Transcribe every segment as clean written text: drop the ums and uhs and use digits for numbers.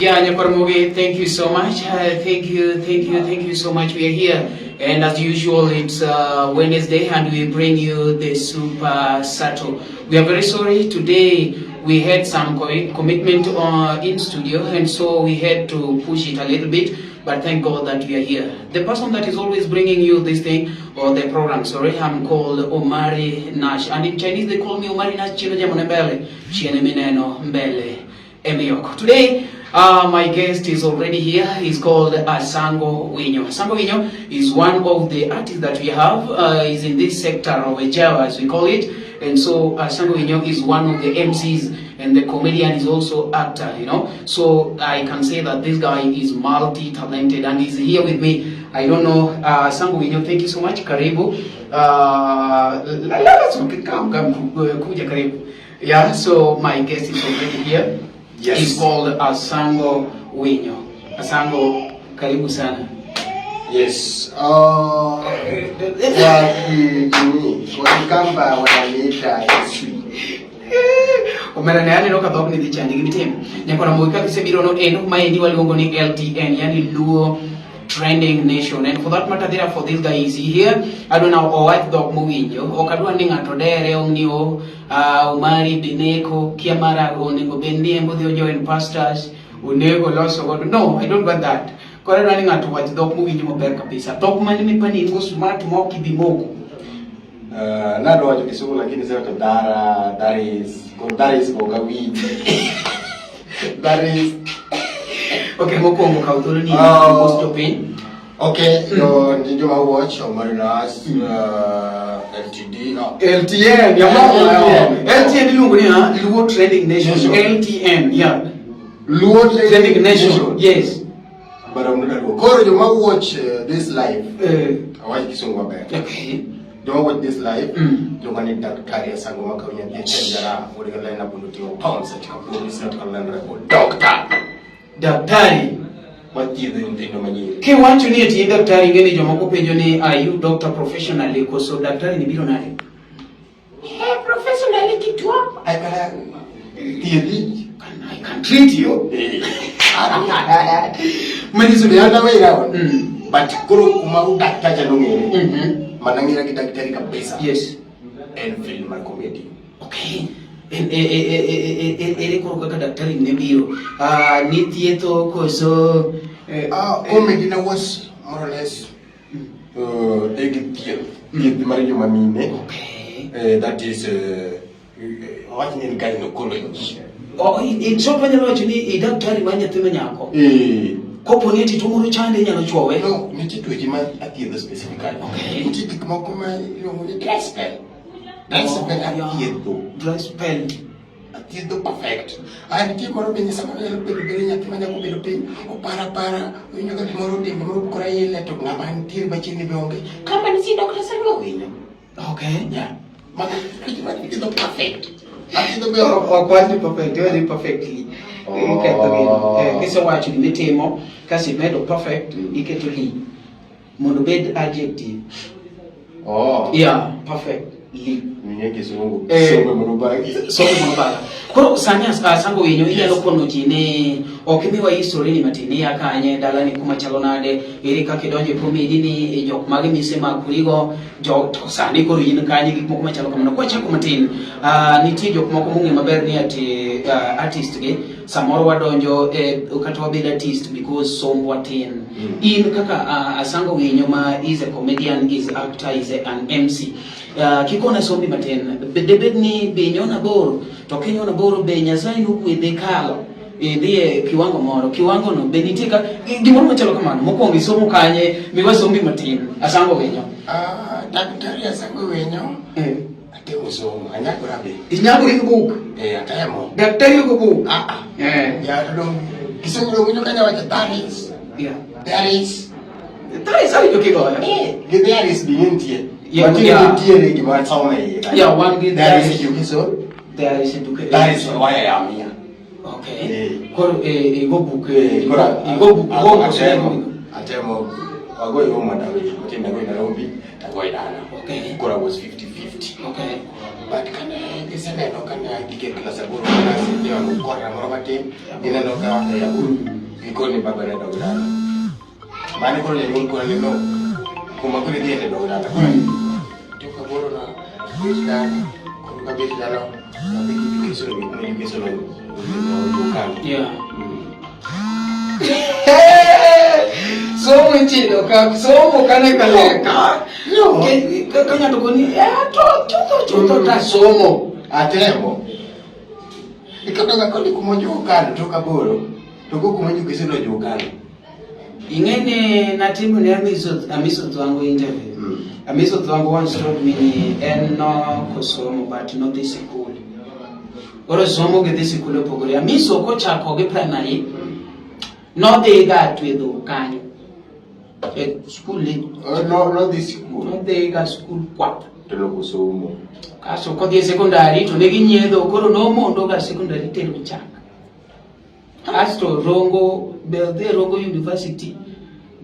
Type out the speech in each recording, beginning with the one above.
Yeah, Nyakormoge, thank you so much. Thank you, thank you, thank you so much. We are here, and as usual, it's Wednesday, and we bring you the Super Sato. We are very sorry today. We had some commitment in studio, and so we had to push it a little bit. But thank God that we are here. The person that is always bringing you this thing, or the program, sorry, I'm called Omari Nash, and in Chinese they call me Omari Nash Chino Jamonembele, Chiene Mineno Mbele. Emiok. Today, my guest is already here. He's called Asango Winyo. Asango Winyo is one of the artists that we have. He's in this sector of Ejava, as we call it. And so Asango Winyo is one of the MCs, and the comedian is also actor. So I can say that this guy is multi-talented and he's here with me. I don't know, Asango Winyo, thank you so much. Karibu. Let's come, come, kuja karibu. Yeah, so my guest is already here. Yes. He's called Asango Winyo. Asango, karibu sana. Yes. Kwa Kikamba wananiita Eswi. Omera ne aneno ka dhok ni dhi chandi gi mitimo. Nyakona mogi kaka isebiro no en maendi waluongo ni LTN, yani Luo Trending Nation. And for that matter, therefore this guy is here. Adwa na owach dhok mowinjo. Ok adwa ni ng'ato dere ong ni o Omari Bineko kia mara onego bed ni en bodhi join pastors onego loso godo. No, I don't want that. Koro adwa ni ng'ato owach dhok mowinjo maber kabisa. Dhok mane mipani in go smart mok idhi moko. Nadwa wacho Kisungu lakini sasa to dara, that is, koro that is ok awinj. That is Okay, mokwongo kaw thuolo ni Oh. mos jopiny. Okay, yo ni joma watch Omari Nas LTD. No. LTN, ya LTN. LTN iluongo ni ha? Luo Trending Nation. Nation. LTN, yeah. Luo Trending Nation. Yes. But I'm not a Luo. Koro joma watch this live. Awach Kisungu maber. Okay. Joma watch this live. Joma ni Daktari Asango Makau nyathi Chenjara wuod Galena Bundu ting'o pounds katika polisi katika land record. Doctor. Daktari. Mathiedho nyithindo manyiri. Kiwacho ni eti in daktari ing'e ni jomoko penjo ni, "Are you doctor professionally koso daktari ni biro nade?" Hey, professionally kituo. I can thiedhi. I can treat you. Manyiso The other way round. But koro kuma daktari nong'ere. Manang'era gi daktari kabisa. En film mar comedy. Okay. Ere koro kaka daktari ne biro? Ah, ni thietho koso Comedy na was more or less e gi thieth. Thieth mar joma mine. Okay. That is wach ni en gynecology. Oh, in short wanyalo wacho ni i daktari mar nyathi ma nyako. Kopo ni eti tuo moro chande inyalo chuowe. No, nitie tuoche ma athiedho specifically. Okay. Nitie gik moko ma iluongo ni dry spell. Dry spell athiedho. Dry spell. Athiedho perfect. Aya nitie moro bende samoro nyalo bedo bedo nyathi ma nyako bedo piny, opara para, owinjo ka gimoro dende moro kora ile to ng'ama nitiere machiegni be onge. Kama nitie Dr. Asango Winyo. Okay. Yeah. Mago tuoche ma athiedho perfect. Athiedho be Ok wach ni perfect, iwacho ni perfectly. Oh. Iketho gino. Kisewacho gimitimo, kasto imedo perfect, iketo li. Mondo obed adjective. Oh. Yeah, perfect. Li. Ming'e Kisungu. Eh. Sombe mondo obagi. Sombe mondo obagi. Koro sani Asango Winyo inyalo kono ji ni ok imiwa history ni matin iya kanye dalani kuma chalo nade ere kaka idonjo e comedy ni e jok mage misemakorigo jo to sani koro in kanye gik moko machalo kamano kwachako matin nitie jok moko mong'e maber ni ati artist gi samoro wadonjo e, kata wabed artist because sombwa tin. In kaka Asango Winyo ma is a comedian, is actor, is an MC, kikona sombi matin debed ni be inyona boro to kinyona boro be Nyasaye nogwedhe kalo idhi e kiwango moro kiwango no be nitie ka gimoro machalo kamano mokwongo isomo kanye miwa sombi matin Asango Winyo. Ah, Daktari Asango Winyo. Atemo somo, anyagora be. Inyagori gi buk? Eh, atemo. Daktari go buk? Ah, ah. Eh. Ya, to dong Kisungu dong winjo kanya wacho that is. Yeah. There is. There is awinjo kigoyo. Eh, gi there is be nitie. Yeah, Mantie yeah. nitiere gima somo e iye kanyo. Yeah, wan gi there is education. There is education. That is why I am here. Okay. Eh. Koro igo buk Eh, koro igo buk go atemo atemo. Agoyo home and away. Matin agoyo Nairobi, agoyo dala. Okay. Koro I was 50-50. Okay. But kane giseneno kane agik e klas aboro kane asedhi kora moro matin, gineno ka e aboro. Gikoni baba ne dog dala. Mane koro janyuol kona ni no. Kuma koro idhi e dog dala. Tok aboro na bet dala. Koro kabet dala, adhi gi education, kuma education ojuo. Yeah. Somo ichilo ka somo kane kaleka. No. Ka ng'ato koni eh to chutho chutho ta somo. Atemo. Kata ka koni kuma ojuo kano tok aboro, to go kuma education ojuo kano. Ing'e ni natimo ne Amiso Thwango interview. Amiso Thwango once told me ni en no kosomo but nodhi sikul. Koro somo gi dhi sikul opogore. Amiso kochako gi primary nodhi ga twe dhok kanyo. E skul ni No, nodhi sikul. Nodhi ga skul kwath. To nokosomo. Kasto kodhi e secondary to ne ginyiedho koro nomondo ga secondary tero chak. Kasto Rongo be odhi e Rongo University.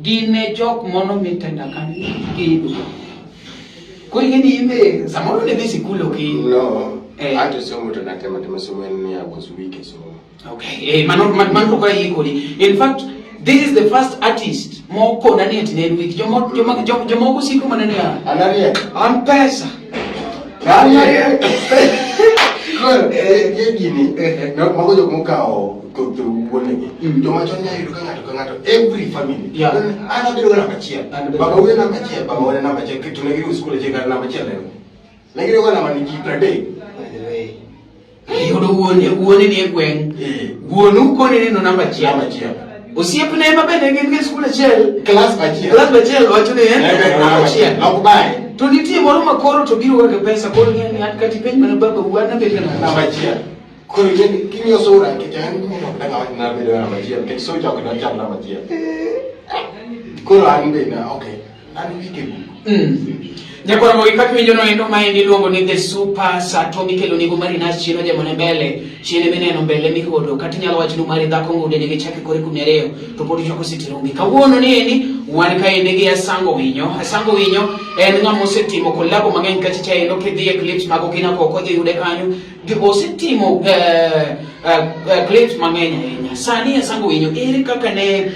Gin e jok mono mitenda kanyo gedo. Koro ing'e ni in be samoro ne dhi sikul ok in. No. Eh. Anto somo to natemo temo somo en ni I was weak e somo. Okay. Eh, mano ok ayie kodi. In fact, this is the first artist mokona ni ati ne en weak. Jomoko siko mana niya, An ariek. An pesa. An ariek. Koro, e gini, no, mago jok mokawo kodhi wuonegi. Joma chon nya yudo ka ng'ato ka ng'ato, every family. Yeah. An abedo ga namba achiel. An abedo- Baba wuoyo namba achiel, baba wuoyo namba achiel, to ne giriwo skul achiel kata namba achiel ne. Ne giriwo ga namba ni ji 30. Iyudo wuone ni e gweng'. Eh. Wuonu koni ni no namba achiel. Namba achiel. Osiepne ma bende gin e skul achiel. Klas achiel. Klas achiel wacho ni en Ne bedo namba achiel. Nok bae. To nitie moro ma koro to biro ga gi pesa koro ng'e ni an kata ipenj mana baba wuon abet ga namba Namba achiel. achiel. Koro ing'e king'iyo sura nikech an ok dang' awach ni nabedo namba achiel nikech socha ok dachal namba achiel. Koro an be na okay. An weak e buk. Nyakwar Ramogi kaka iwinjo no endo maendi iluongo ni The Super Sato mikelo nigo mari nas chien ojemo ne mbele chien mineno mbele mihodo kata inyalo wacho ni mari dhako ng'ude nigi chak e kore kumi ariyo to pod ichwako sitirungi. Kawuono ni endi wan kaendi gi Asango Winyo. Asango Winyo en ng'ama osetimo kolabo mang'eny kacha cha endo kidhi e clips mag Okina Koko idhi yude kanyo. Osetimo clips mang'eny ahinya. Sani Asango Winyo, ere kaka ne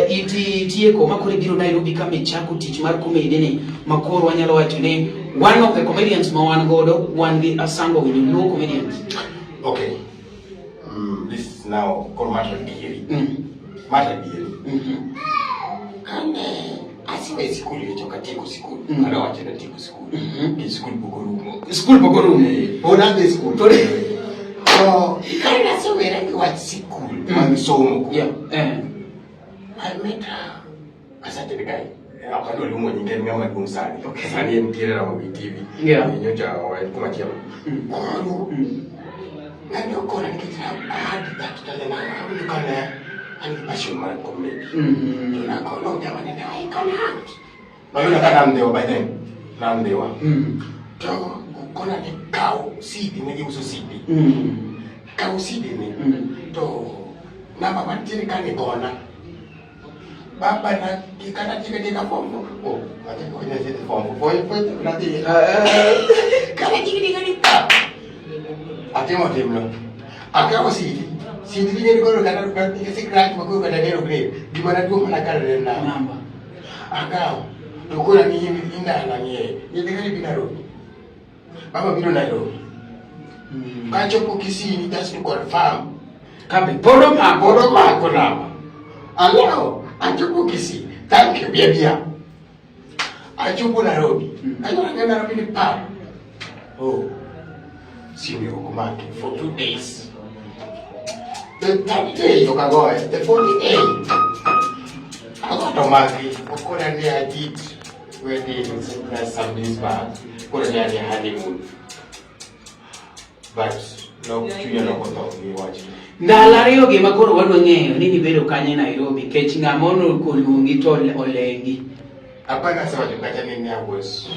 itieko ma koro ibiro Nairobi kama ichako tich mar comedy ni ma koro wanyalo wacho ni one of the comedians ma wan godo wan gi Asango Winyo, Luo comedians. Okay. This is now koro matter adieri. Matter adieri. Kane asewe sikul nikech ok atieko sikul. Adwa wacho ni atieko sikul. Nikech sikul pok orumo. Sikul pok orumo. Pod adhi sikul. Pod- To kane asewera gi wach sikul mag somo. Yeah. I met a certain guy. Ok adwa luongo nyinge en ng'ama duong' sani. Sani en ntiere Ramogi TV. Nyocha en kumachielo. Koro ng'ani okona nikech I had that talent. Awinjo ka ne an gi passion mar comedy. To nakono jamani ne I can act. Noyudo ka nan Ndhiwa by then. Nan Ndhiwa. To okona ni kaw CD, ne giuso CD. Kaw CD ni. To namba mantiere ka ni gona. Baba na kata tika tika form four. Oh, achako kwenye CD form four. Four, four, nadhi. Kata tika tika ni pa. Atimo timno. Akawo CD. CD ni ng'eni koro kata nikech crack ma koro kata neno grade. Gima naduong' mana kar en namba. Namba. Akawo. To koro ni indana ng'eye. Idhi kari bi Nairobi. Baba biro Nairobi. Kachopo Kisii just to confirm. Kabe pod omako. Pod omako namba. Allow. Achopo Kisii. Thank you, bia bia. Achopo Nairobi. Kachopo Nairobi ni pap. Oh. Simu ok omaki for 2 days. The third day ok agoye. The fourth day. Ago to maki. Okona ni I did wedding some days back. Koro ne adhi honeymoon. But no chunya nokotho gi wachno. Ndalo ariyo gi ma koro wadwa ng'eyo ni nibedo kanye Nairobi kech ng'ama oluongi to olengi. Hapana, asewacho kacha ni I was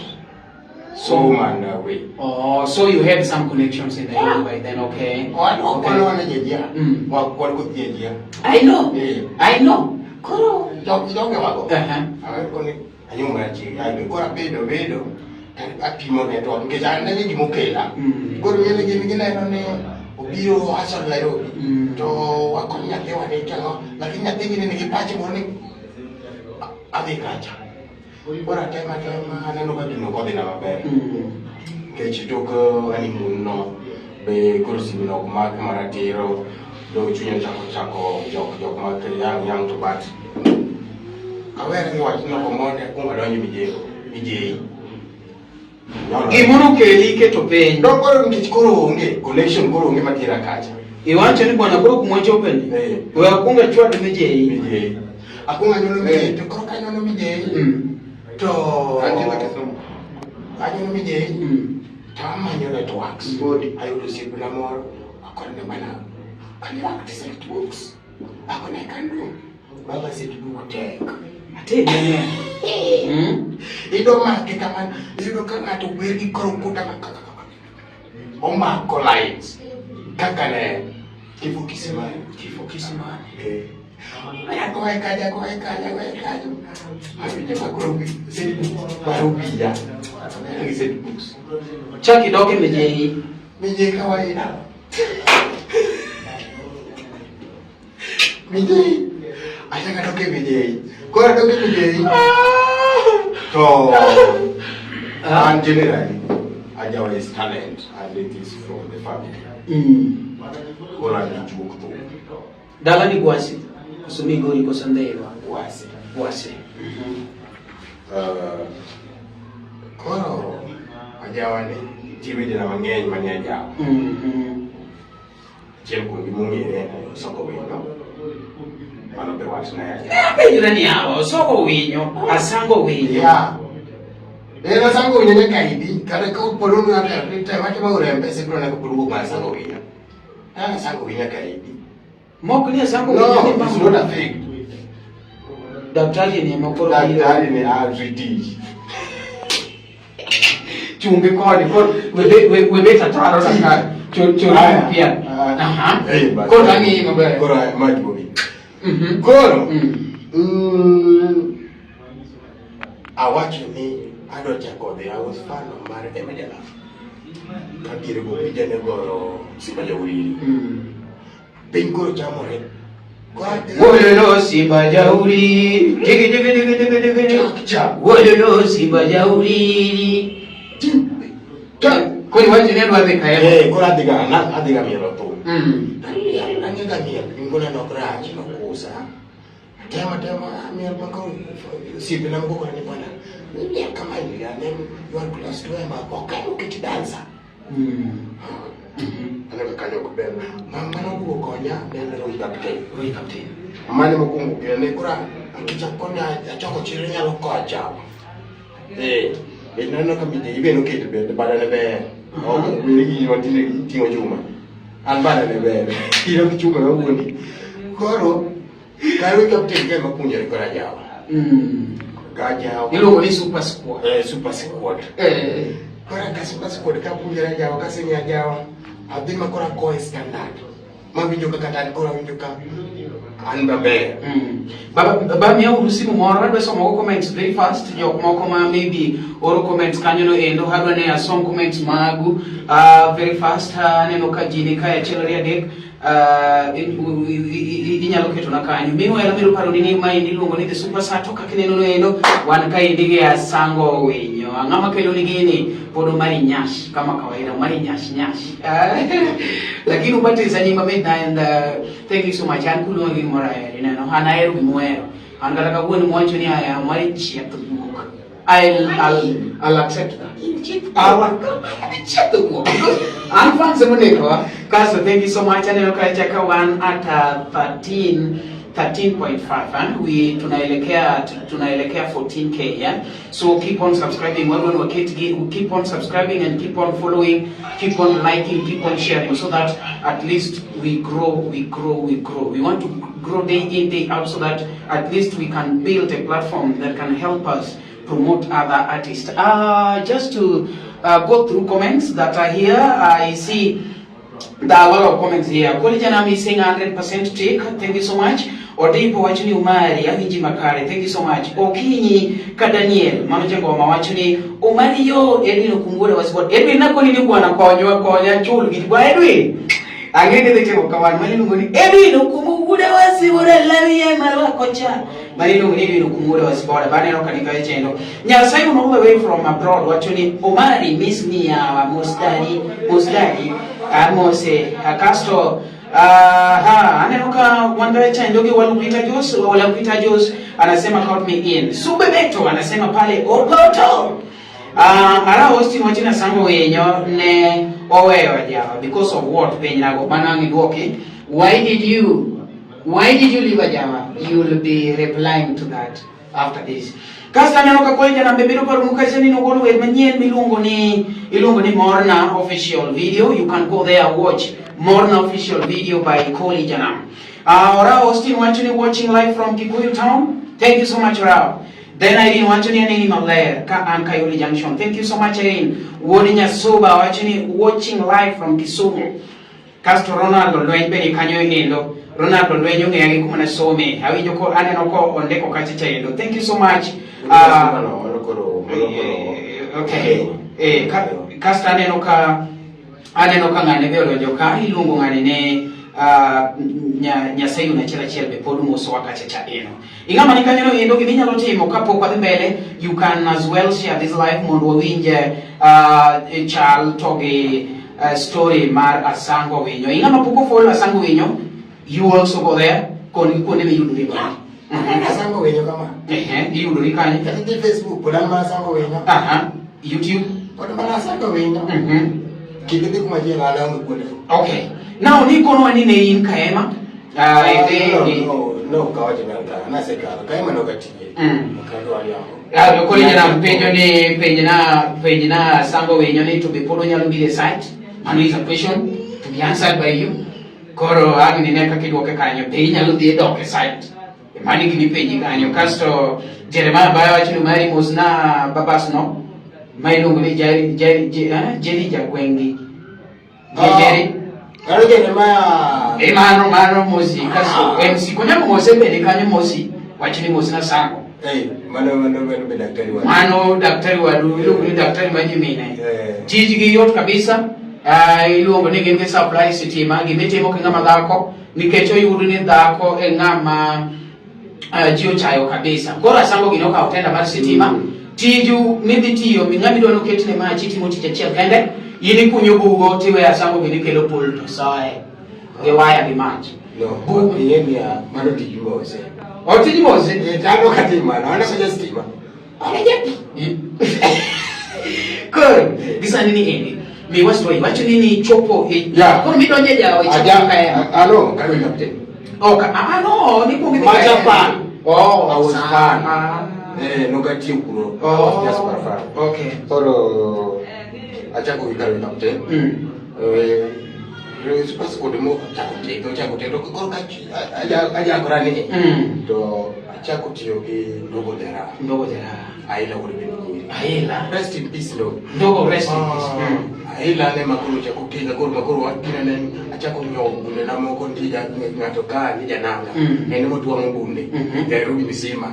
home and away. Oh, so you had some connections in Nairobi by then, okay. Wan wan jejia. Wan kodhi jejia. I know. Eh. I know. Koro Jok joge wago. Aha. Awere koni anyuomo chi. Ai koro abedo bedo apimo network nikech an ne gima okela. Koro ng'eni gin gineno ni obiro hustle Nairobi. To wakony nyathiwa ni tang'o lakini nyathigi ni nigi pache moro ni adhi kacha. Koro atema atema aneno ka gino ok odhina maber. Nikech tok honeymoon no be koro simu no ok mak maratiro do chunya chako chako jok jok mak yang yang to but awere gi wach no komonde akwongo adonjo mijeyo mijei. Gimoro okeli iketo piny. Do koro nikech koro onge connection koro onge matera kacha. Iwacho ni bwana koro kuma wachopeni. Eh. We akwong achwad mijei. Mijei. Akwongo anyono mijei to koro ka anyono mijei to Antieno Kisumu. anyono mijei to amanyo networks. Body. Ayudo osiepna moro akone bana can you act set books? Akone I can do. Baba set book tek. Ate ne. Iyudo make kamano, iyudo ka ng'ato wer gi koro kuta ma kaka kaka. Omako lines kaka ne Kifo Kisimani. Kifo Kisimani. Eh. Agoye kacha, agoye kacha, agoye kacha. Awinjo ka koro set books mar obila. Gi set books. Chak idok e mijei. Mijei kawaida. Mijei. Achaka dok e mijei. Koro adok e mijei. To and generally Ajawa is talent and it is from the family. Koro an gi juok thum. Dala ni Gwasi. Koso Migori koso Ndhiwa. Gwasi. Gwasi. Koro Ajawa ni nitie wendena mang'eny mane Ajawa. Achiel kuomgi mong'ere en Osoko Winyo. Mano be watna e Ajawa. Apenjora ni yawa, Osoko Winyo, Asango Winyo. Yeah. En Asango Winyo nyaka idi kata ka pod unwang'o tema tema urembe sibiro neno pod wuok mar Asango Winyo. Ah, Asango Winyo nyaka idi. Mok ni Asango Winyo No, ni it's not a fake. Daktari ni ema koro biro. Daktari ni RVD. Chungi koni koro webe tataro na ka cho cho pia. Aha. Eh, bas. Koro ang'i maber. Koro majuogi. Koro awacho ni adwa chako dhi I was fan mar Emmanuel. Kabiro go pija ne goro Simba Jauriri. Piny koro chamore. Koro adhi- Wololo Simba Jauriri. Digi digi digi digi digi. Chak cha. Wololo Simba Jauriri. Koro iwacho ni adwa dhi kae. Eh, koro adhi ga na adhi ga mielo thum. Ang'e ga miel, ngona nok rach, nokusa. Tema tema miel ma koro osiepena moko koro ni bwana, miel kama ni and then you are close to him, ok en dancer. Aneno ka kanyo ok ber. Mama noduogo konya ne en Roy Captain. Roy Captain. Mane mokwongo kendo ne koro akichako koni achoko chiro nyalo kocha. Eh, eh naneno ka mije ibe noketo bende bada ne ber. Ok weri gi matinde iting'o chuma. An bada ne ber. Iro gi chuma mawuondi. Koro ka Roy Captain ka ema puonjore koro ajawa. Gajawa. Iluongo ni Super Squad. Eh, Super Squad. Eh. Koro ka Super Squad ka puonjore ajawa kaseng'eyo ajawa adhi ma koro akowe standard. Mawinjo ka kata an koro awinjo ka an maber. Baba, baba miya uru simu moro adwa somo go comments very fast jok moko ma maybe oro comments kanyo no endo adwa ne asom comments magu very fast aneno ka ji ni kae achiel ariyo adek inyalo ketona kanyo meanwhile abiro paro ni ma endi iluongo ni the super sato kaka ineno no endo wan kaendi gi Asango Winyo ang'ama makelo ni gini pod Omari Nyash kama kawaida Omari Nyash Nyash lakini ubatisa nying mamit na and thank you so much an kuluongo gi gimoro ahero ineno an ahero gimuhero an kata kawuono mwacho ni aya Omari chieth guok I'll accept that. I'll accept the guok because an fans moneko kaso thank you so much aneno ka chaka wan at 13.5 eh? We tunaelekea 14K, yeah? So keep on subscribing wadwa waketgi keep on subscribing and keep on following, keep on liking, keep on sharing so that at least we grow, we grow, we grow. We want to grow day in, day out so that at least we can build a platform that can help us promote other artists. Just to go through comments that are here, I see there are a lot of comments here. Koli Janami is saying 100% take. Thank you so much. Odipo wacho ni Umari awinji makare. Thank you so much. Okinyi ka Daniel mano jangoma wacho ni Umari yo Edwin Okungure wasibot. Edwin nakoni ni bwana konywa konya chul gi bwana Edwin. Ang'e ni dhi timo kamano mano iluongo ni Edwin Okungure wasibora lawi marwa kocha. Mano iluongo ni Edwin Okungure wasibora. Baneno kanika chendo. Nyasaye all the way from abroad wacho ni Omari miss me yawa mos daddy mos daddy amose kasto aha aneno ka Wandre Chendo gi Walupita Jos Walupita Jos anasema count me in. Sube Beto anasema pale Opoto. Ara Austin wacho ni Asango Winyo ne oweyo jawa because of what piny nago mano ang' iduoki. Why did you leave Ajawa? You will be replying to that after this. Kasto aneno ka koro janambe bedo paro mukacha ni nogolo wer manyien miluongo ni iluongo ni Morna official video. You can go there watch Morna official video by Koli Janam. Ora Austin wacho ni watching live from Kikuyu town. Thank you so much Ora. Then Irene wacho ni aneni maler ka an Kayole Junction. Thank you so much Irene. Wuod Nyasuba wacho ni watching live from Kisumu. Kasto Ronald Olweny be ni kanyo endo. Ronald Olweny ong'eya gi kuma nasome. Awinjo ko aneno ko ondiko kacha cha endo. Thank you so much. Okay. Kasto aneno ka ng'ane be odonjo ka iluongo ng'ane ne Nyasaye achiel achiel be pod mosowa kacha cha eno. Ing'ama ni kanyo endo gima inyalo timo kapok wadhi mbele, you can as well share this live mondo wawinj chal to gi story mar Asango Winyo. Ing'ama pok ofollow Asango Winyo, you also go there kon gi kuonde miyudori godo. Asango Winyo kama. Ehe, iyudori kanye? Kata dhi Facebook pod an mana Asango Winyo. Aha, YouTube. Pod mana Asango Winyo. Kik idhi kuma chielo an aonge kuonde. Okay. Now nikonwa ni ne in Kaema. No, no, no, kawacho ni an ka, nasekalo. Kaema nok atiye. Ok adwar yamo. Koro inyalo penjo ni penjna Asango Winyo ni to be pod onyalo biro e site? Mano is a question to be answered by you. Koro ang' nine kaka idwoke kanyo, be inyalo dhi dok e site? Mano gima ipenji kanyo. Kasto Jeremiah Bayo wacho ni mari mosna babas no ma iluongo ni Jerry Jerry Jerry Jagwengi. Jerry. Karo Jeremiah. E mano mosi kasto MC Konyamo mose bende kanyo mosi wach ni mosna Sango. Eh, mano be daktari wadu. Mano daktari wadu iluongo ni daktari ma nyimine. Tijgi yot kabisa. Iluongo ni gin gi supply sitima gimitimo ki ng'ama dhako nikech oyud ni dhako e ng'ama ji ochayo kabisa. Koro Asango gino okawo tenda mar sitima. Tiju midhi tiyo mi ng'ama idwa noketne mach itimo tich achiel kende. In ikunyo bugo tiweyo Asango gini kelo pol to soye gi waya gi mach. No, ing'e niya, mano tij mose. O tij mose? Eh, tano katim mano, an asoja stima. An ajapi. Koro, gisani ni endi. Mi wasto iwacho ni ni chopo e Yeah. Koro midonje e jawa ichopo Aja, Kaema. ano, karo captain. Oh, ka, ah no, ni kuongo idhi Macha Kaema. fan. Oh, I was fan. Ah. Eh, nokatiyo kuro. I Oh. was just for fun. Okay. Koro achako gi karo captain. Passport mo achako tigo, achako tigo. Koro ka ajakora ni to achako tiyo gi Ndogo Jara. Ndogo Jara. Aila wuod min Nyiri. Aila. Rest in peace Ndogo. Ndogo rest in peace. Aila ne makoro chako tinga koro makoro wakina ne achako nyiewo bunde na moko nitie ng'ato ka ni jananga. En motwang'o bunde. Nairobi misima.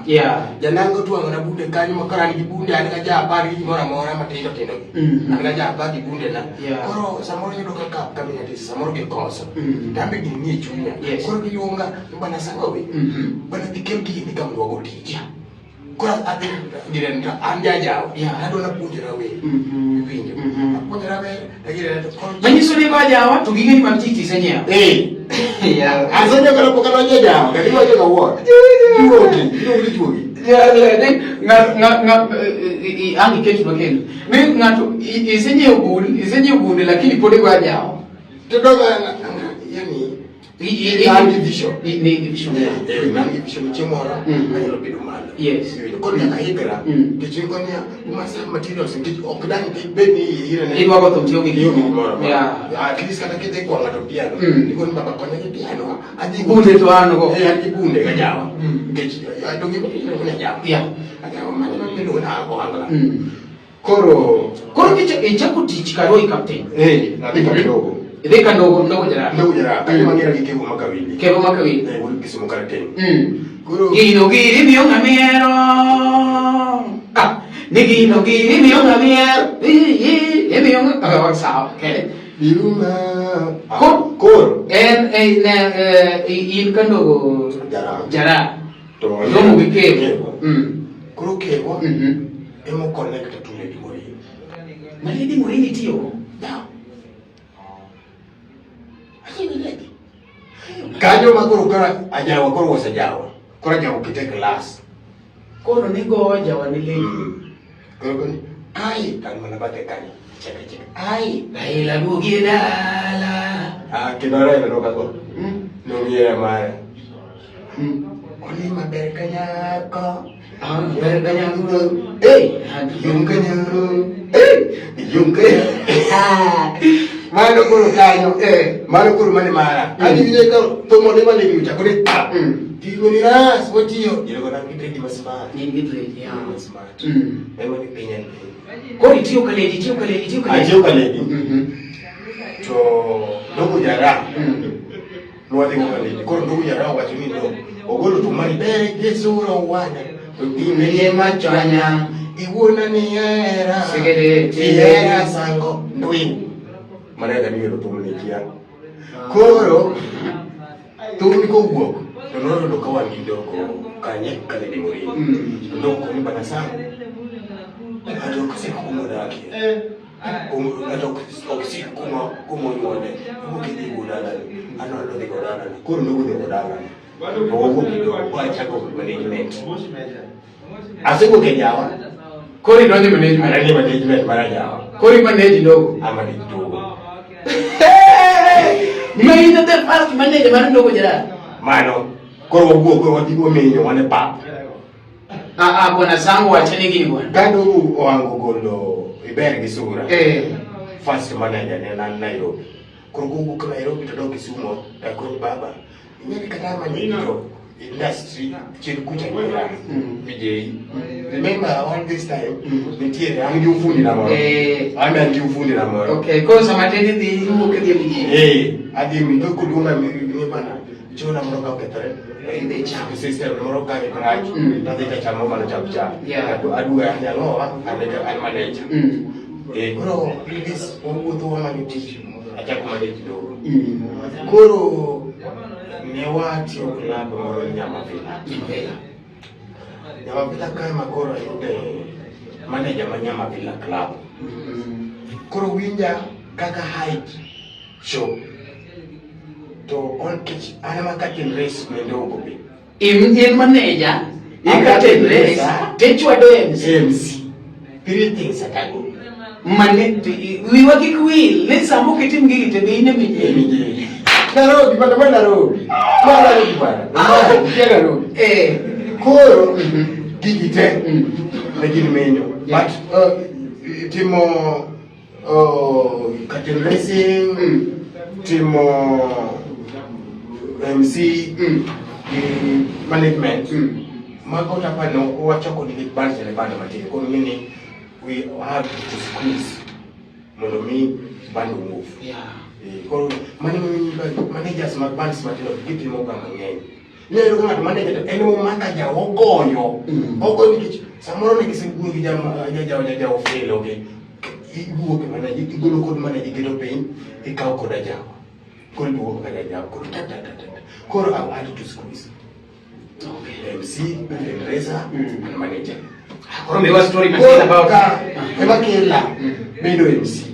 Jananga otwang'o na bunde kanyo makoro an gi bunde an ga ja apar gi gimoro amora matindo tindo. An ga ja apar gi bunde na. Koro samoro yudo ka kap kama nyathi samoro gikoso. Tambe gini nie chunya. Koro giluonga ni bwana Sango we. Bwana dhi kel gini ka mondo wago tich. Koro adhi dire to an jajawa. Adwa napuonjora wer. Iwinjo. Apuonjora wer to gire to koro. Manyiso ni go jawa to gigeni mag tich isenyiewo. Eh. Asenyiewo kata pok adonjo e jawa. Kata iwacho ga wuon. Juogi, iluongo ni juogi. Ang' iketnwa kendo. Ni ng'ato isenyiewo bul, isenyiewo bunde lakini pod igo ajawa. To doga yani an gi vision. Ni gi vision. Eh, an gi vision chieng' moro anyalo bedo malo. Yes. Koro nyaka ikra. Nikech in konia umasa materials nikech ok dang' bed ni irene. Idwa go thum tiyo gi Tiyo gi gimoro amora. Yeah. At least kata kidhi kwa ng'ato piano. Ikoni baba konya gi piano. Adhi Bunde to an go. Eh, an gi bunde ga jawa. Nikech donge ni ajawa. Yeah. Ajawa mano miluongo ni ohangla. Koro Koro ichako tich Karoi Captain. Eh, adhi ka kidogo. Idhi ka ndogo ndogo jara. Ndogo jara, kanyo mang'era gi Kevo Makawili. Kevo Makawili. Eh, wuod Kisumu karateng'. Koro gino giri miyo ng'amiero. Ah, ni gino giri miyo ng'amiero. Imiyo ng'a. Oh, sawa. Okay. Biruma. Koro Koro en ne in ka ndogo jara. Jara. To romo gi Kevo. Koro Kevo emo connect to Lady Morin. Ma Lady Morin itiyo? Yeah. Kanyo ma koro kara ajawa koro osejawa. Koro ajawa kite class. Koro ni go ajawa ni Lady. Koro koro ai kan mana bathe kanyo. Cheka cheka. Ai. Raila duogi e dala. Ah, kendo Raila nokago. Nong'iera mara. Oni maber ka nyako. Ah, ber ka nyako. Hey, yom ka nyako. Hey, yom ka. Mano koro kanyo. Eh. Mano koro mane mara. Kanyo iwinjo ka thum odhi mane wicho chako ni tap. Tigo ni ras watiyo. Iluongo na gi dread ma smart. In gi dread, yeah. Ma smart. Ema ni piny en piny. Koro itiyo ka lady, itiyo ka lady, itiyo ka lady. Atiyo ka lady. To ndogo jara. Nwadhi go ka lady. Koro ndogo jara owacho ni no. Ogolo thum mani ber gi sura wana. To gime ma chwanya. Iwuona ni hera. Segede. Ihera sango. Ndwin. Mano eka niwero thum ni kia. Koro thum ni kowuok to noyudo ka wan gi ndoko kanye ka Lady Morin. Ndoko ni bana sango. Ng'ato ok sik kuma odakie. Ng'ato ok sik kuma onyuole. Iwuok idhi go dalani. An adhi go dalani. Koro ndoko dhi go dalani. To wawuok gi ndoko wachako management. Asewuok e jawa. Koro idonjo e management. Ananie management mar ajawa. Koro i manage ndogo. A manage ndogo. Ma in the first manager mar ndogo jara. Mano. Koro wawuok koro wadhi wamenyo wan e pap. Ah ah, bwana sangu wachane gini bwana. Ka ndogo ohango golo iber gi sura. Eh. First manager ne an Nairobi. Koro kowuok Nairobi to dok Kisumo takoni baba. Ing'eni kata manage to industry chien kucha nyera. Vijay. Remember all this time nitiere an gi ufundi na moro. Eh. An be an gi ufundi na moro. Okay, koro sama tedi dhi iwuok idhi e mijini. Eh, adhi mi to koluonga mi ni bana. Chona moro ka okethore. Idhi chamo. Sister moro ka rach. Tadhi tachamo mana chap chap. Yeah. Aduogo anyalo an manager. Eh, koro release wawuotho wamanyo tich. Achako manage kidogo. Koro ne watiyo club moro Nyamavila. Nyamavila. Nyamavila kae ma koro ayude manager ma Nyamavila club. Koro winja kaka height show. To on kech an ema curtain raise ne ndogo be. In manager, in curtain raise, tichwado MC. MC. Three things atago. Mane wiwa kik wil ni sama ok itim gigi to be in e mijeri. Nairobi bana, ma Nairobi. Ma Nairobi bana. Ma Nairobi. Eh. Koro gigi te ne gin menyo. But timo curtain raising, timo MC gi management. Mago tapano wachako nikech band ne band matin. Koro ng'eni we have to squeeze mondo mi band move. Yeah. Koro mano managers mag bands matindo gitimo ga mang'eny. Inyalo yudo ka ng'ato manager to en momaka jawa ogoyo. Ogoyo nikech samoro ne gisewuoyo gi jawa jajawa ofelo gi. Iwuok e manager, igolo kod manager iketo piny, ikawo kod ajawa. Koro iduogo kod ajawa. Koro ta ta ta ta. Koro I had to squeeze. Okay. MC, fundraiser, and manager. Koro miwa story matin about Ka ema kela bedo MC.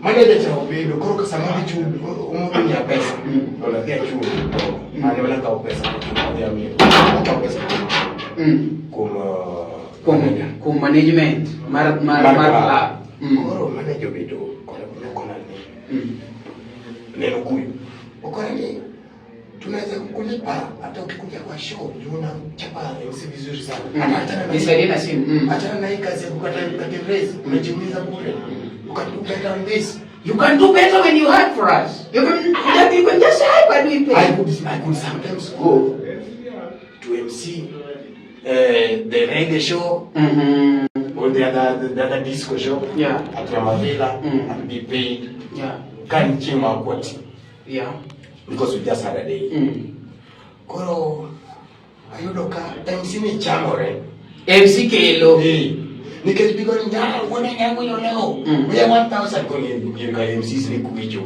Manager cha obedo koro ka sama dhi chulo omodhi miya pesa to nadhi achulo an ema nakawo pesa adhi amiyo akawo pesa kuom Kuom manager. kuom management mar mar mar club. Koro manager obedo kona ni neno kuyu okona ni tunaweza kukulipa hata ukikuja kwa show juu unachapa MC vizuri sana. Achana na Nisaidie na simu. Achana na hii kazi ya kukata kata raise, unajiumiza bure. You can do better on this. You can do better when you hide for us. You can just hide but we pay. I could sometimes go to MC the reggae show. Or the other disco show at Ramavilla and be paid. Ka en chieng' ma ok wati. Because we just had a day. Koro ayudo ka MC ni chamore. MC kelo. Eh, nikech bigo ni nyalo wuone nyango yo leo. Miya 1000 koni ir ka MCs ni kuicho.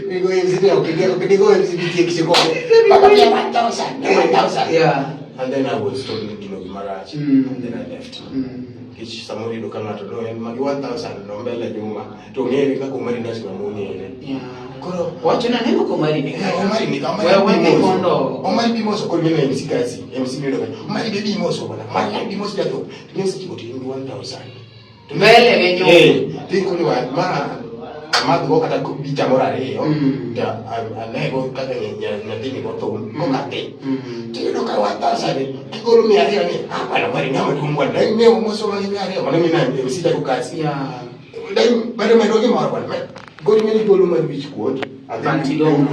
Bigo MC ni ok ok digo MC bi tiek chiko. Baba miya 1000, miya 1000. And then I was told ni gino gima rach. And then I left. Nikech samoro iyudo ka ng'ato no en magi 1000 no mbele Juma to ng'ere kaka Omari Nash ng'ama ong'ere. Koro Wacho na neno komari ni. Eh, Omari ni kama Wewe we kondo. Omari bi moso koro ng'ene MC kasi MC miyudo ka Omari be bi moso bwana Omari bi moso jathum to ng'e seche go to in gi 1000 Mbele gi nyuma. Eh, tinko ni wa ma amadh go kata bicha moro ariyo to anego kaka nyathini go thum koka thi to iyudo ka 1000 kigolo 200 ni ah bwana Omari ng'ama duong' bwana dai ne omoso magi 200 mano mina MC chako kasi dai bado medo gimoro bwana gol ng'eni golo mar wich kuot and then But you don't-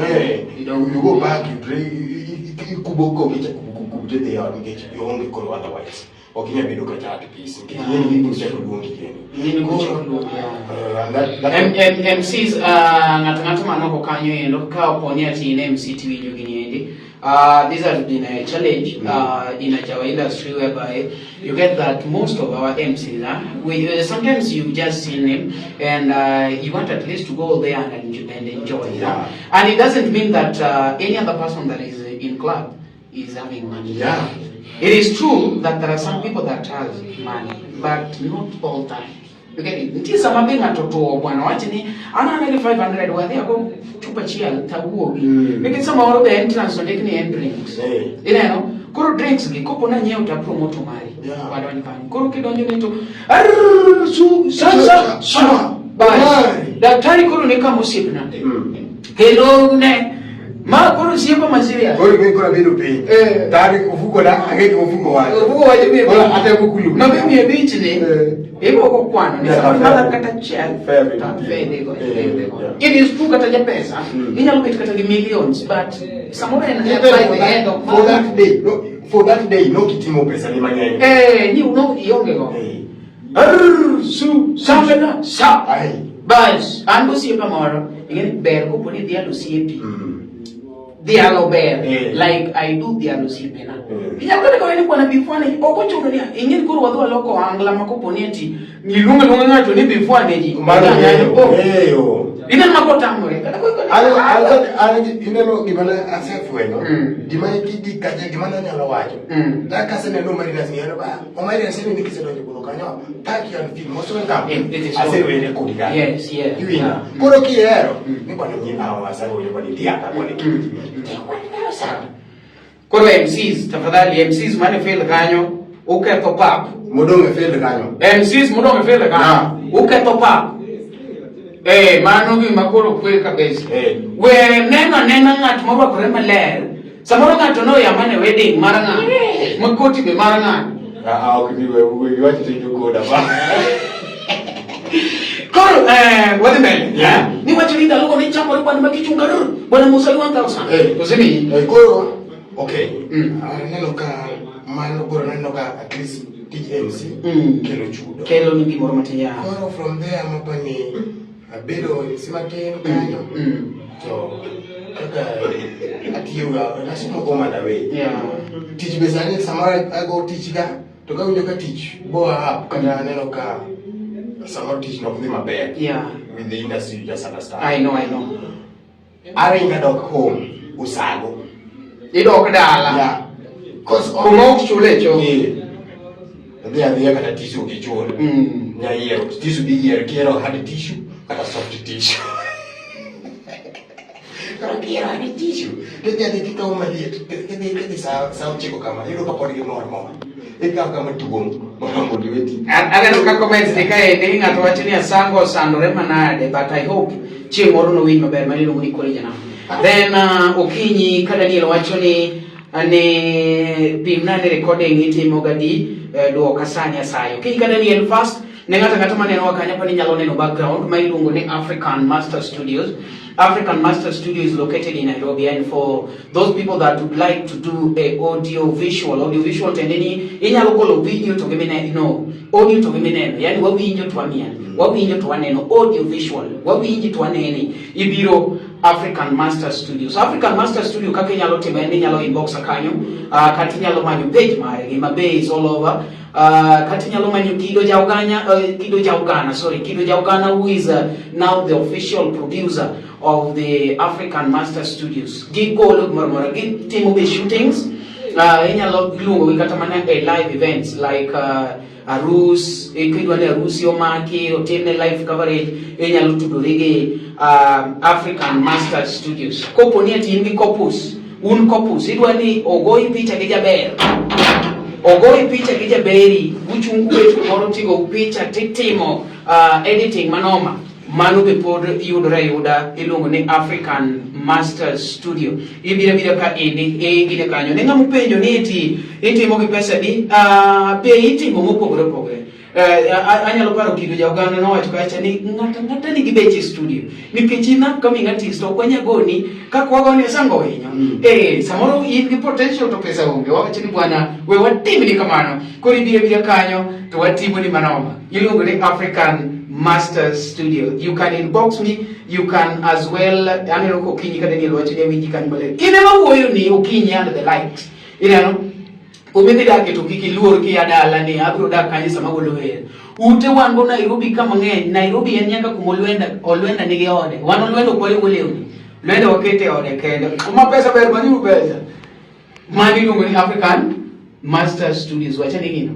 you don't- you go back, you drink, ikubo koki chako kubte dhi ot nikech ionge koro otherwise ok inyal bedo kata at peace nikech ing'eni gibiro chako luongi kendo. Ing'eni gibiro chako luongi, yeah. And that MCs, ng'ato ng'ato manoko kanyo endo ka opo ni ati in MC tiwinjo gini endi. This has been a challenge in our industry whereby you get that most of our MCs, we, sometimes you just seen him and you want at least to go there and enjoy. You know? And it doesn't mean that any other person that is in club is having money. It is true that there are some people that has money, but not all time. You get it? Nitie sama be ng'ato tuo bwana wach ni an an gi 500 wadhi ago chupa achiel tawuogi. Nikech samoro be entrance ondik ni en drinks. Ineno? Koro drinks gi kopo na nyiewo to apromoto mari. Wadonj kanyo. Koro kidonjo ni to arr, su sa sa sa. Bas. Mari. Daktari koro ne kama osiepna. Kendo ne ma koro osiepa ma serious. Koro ing'e koro abedo piny. Tari ofuko na ang'e gima ofuko wacho. Ofuko wacho be. Koro atemo kulu. Ma be 500 ni. Ibo ko kwano ni Yeah, samoro fair. madha kata achiel. Fair bit. To fair go, fair go. Yeah. It is true kata japesa. Inyalo bet kata gi millions but samoro en Even by for the that- end of for that day, no, for that day, no kitimo pesa ni mang'eny. Eh, ni uno ionge go. Arr, su sambe na sa. Ai. Bas, an gosiepa moro, ing'e ber kopo ni dhialo osiepi. Dhialo ber. Like I do dhialo osiepena. Inyalo kata kawe ni bwana before ne ok ochuno ni ing'e ni koro wadhi waloko ohangla ma kopo ni ati iluongo aluonga ng'ato ni before ne ji. Mano ng'eyo. Oh. Ng'eyo. Ineno ma kotamore. Kata An ineno gima ne asefwenyo. Gima gigi kacha gima ne anyalo wacho. Da kaseneno Omari Nas ng'eyo ba Omari Nas ni kisedonjo budho kanyo thank you and feel most welcome. It is so. Asewere kodi kanyo. Yes. Iwinjo. Koro kihero ni bwana nyi awa asewere kodi tiaka bwana kiki. Koro MCs, tafadhali MCs mane fail kanyo uketho pap. Modong' e field kanyo. MCs modong' e field kanyo uketho pap. Eh, mano gima koro kwe kabisa. We neno anena ng'at morwakore maler. Samoro ng'ato noya mana e wedding mar ng'ato. Ma koti be mar ng'ato. Ah, ah, ok ni we we iwacho to ijo koda ba. Koro wadhi mbele. Yeah. Ni wacho ni ndalogo ni chamore bwana makichunga rur. Bwana Musa 1000. Osemiyi. Eh, koro okay. Aneno ka mano koro aneno ka at least tij MC kelo chudo. Kelo ni gimoro matin ya. Koro from there mapani abedo MC matin kanyo. To kaka atiyoga nasomo Commander Way. Tich be sani samoro ago tich ga to kawinjo ka tich boa up kata aneno ka samoro tich nok dhi maber. With the industry you just understand. I know, I know. Aringa dok home Usago. Idok dala. Yeah. Cause Kuma ok chule cho. Yeah. Adhi adhiya kata tissue ok ichul. Nya yiero tissue bi yiero kiyiero hard tissue kata soft tissue. Koro kiyiero hard tissue to idhi adhi tikawo maliet kidhi sa 9 kama iyudo ka pod gimor mor. Ikawo kama tuom moromo lweti. Aneno ka comments ni kaendi ng'ato wacho ni Asango osandore manade but I hope chieng' moro nowinj maber mano iluongo ni Kwale Janam. Then okinyi ka Daniel wacho ni pimna ni recording itimo gadi duoka sani asayo. Okinyi ka Daniel first. Ne ng'ato ang'ata manenowa kanyo pani nyalo neno background ma iluongo ni African Master Studios. African Master Studio is located in Nairobi, and for those people that would like to do a audio visual, audio visual tiende ni inyalo golo video to gimineno, no, audio to gimineno, yani wawinjo to wamiel, wawinjo to waneno, audio visual, wawinji to waneni, ibiro African Master Studio. So African Master Studio kaka inyalo timo en ni inyalo inbox kanyo, kata inyalo manyo page mare, gima be is all over. Kata inyalo manyo Kido Jauganya, Kido Jaugana, sorry, Kido Jaugana, who is now the official producer of the African Master Studios. Gigolo gimoro amora, gitimo be shootings, inyalo luongogi kata mana e live events like arus, kidwa ni arusi omaki, otimne live coverage, inyalo tudori gi African Master Studios. Kopo ni ati in gi corpus, un corpus, idwa ni ogoyi picha gi jaber, ogoyi picha gi jaberi, uchung' kubet kumoro tigo picha titimo editing manoma, mano be pod yudore ayuda, iluongo ni African Master Studio. Ibiro abira ka endi e gine kanyo. Ne ng'ama openjo ni eti itimo gi pesa di, be itimo mopogore opogore. Anyalo paro Kido ja Uganda nowacho kacha ni ng'ato ang'ata nigi beche e studio nikech in upcoming artist ok wanya goni kaka wagoni Asango Winyo. Samoro in gi potential to pesa onge, wawacho ni bwana we watimni kamano, koro ibiro abira kanyo to watimoni manoma. Iluongo ni African Master Studio. You can inbox me, you can as well. Aneno ka Okinyi ka Daniel wacho ni awinji kanyo maler. In ema wuoyo ni Okinyi and the likes. Ineno? Kumidhi dake to kik iluor kia dala ni abiro dak kanyo sama agolo wer. Ute wan go Nairobi ka mang'eny. Nairobi en nyaka kuma Olwenda, Olwenda nigi ode. Wan Olwenda ok wariwo lewni. Olwenda wakete e ode kende. Kuma pesa ber manyuru pesa. Mano iluongo ni African Master Studios. Wacha ni gino.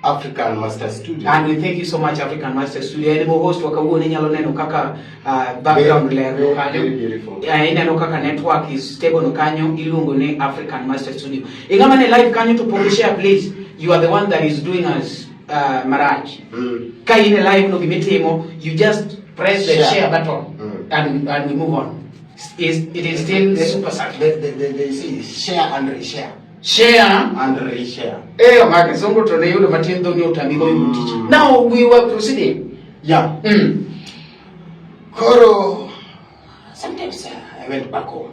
African Master Studio. And we thank you so much, African Master Studio. En mo host wa kawuono, inyalo neno kaka background ler no kanyo. Very beautiful. Yeah, ineno kaka network is stable no kanyo, iluongo ni African Master Studio. Ing'ama ne live kanyo to pok share, please. You are the one that is doing us marach. Ka in e live no gimitimo, you just press the share, Share. button and we move on. It is still super subtle. They say share and reshare. Share And reshare. Ma kizungu to ne yudo matin dho ni otami go yudo tich. Now we were proceeding. Yeah. Koro, sometimes I went back home.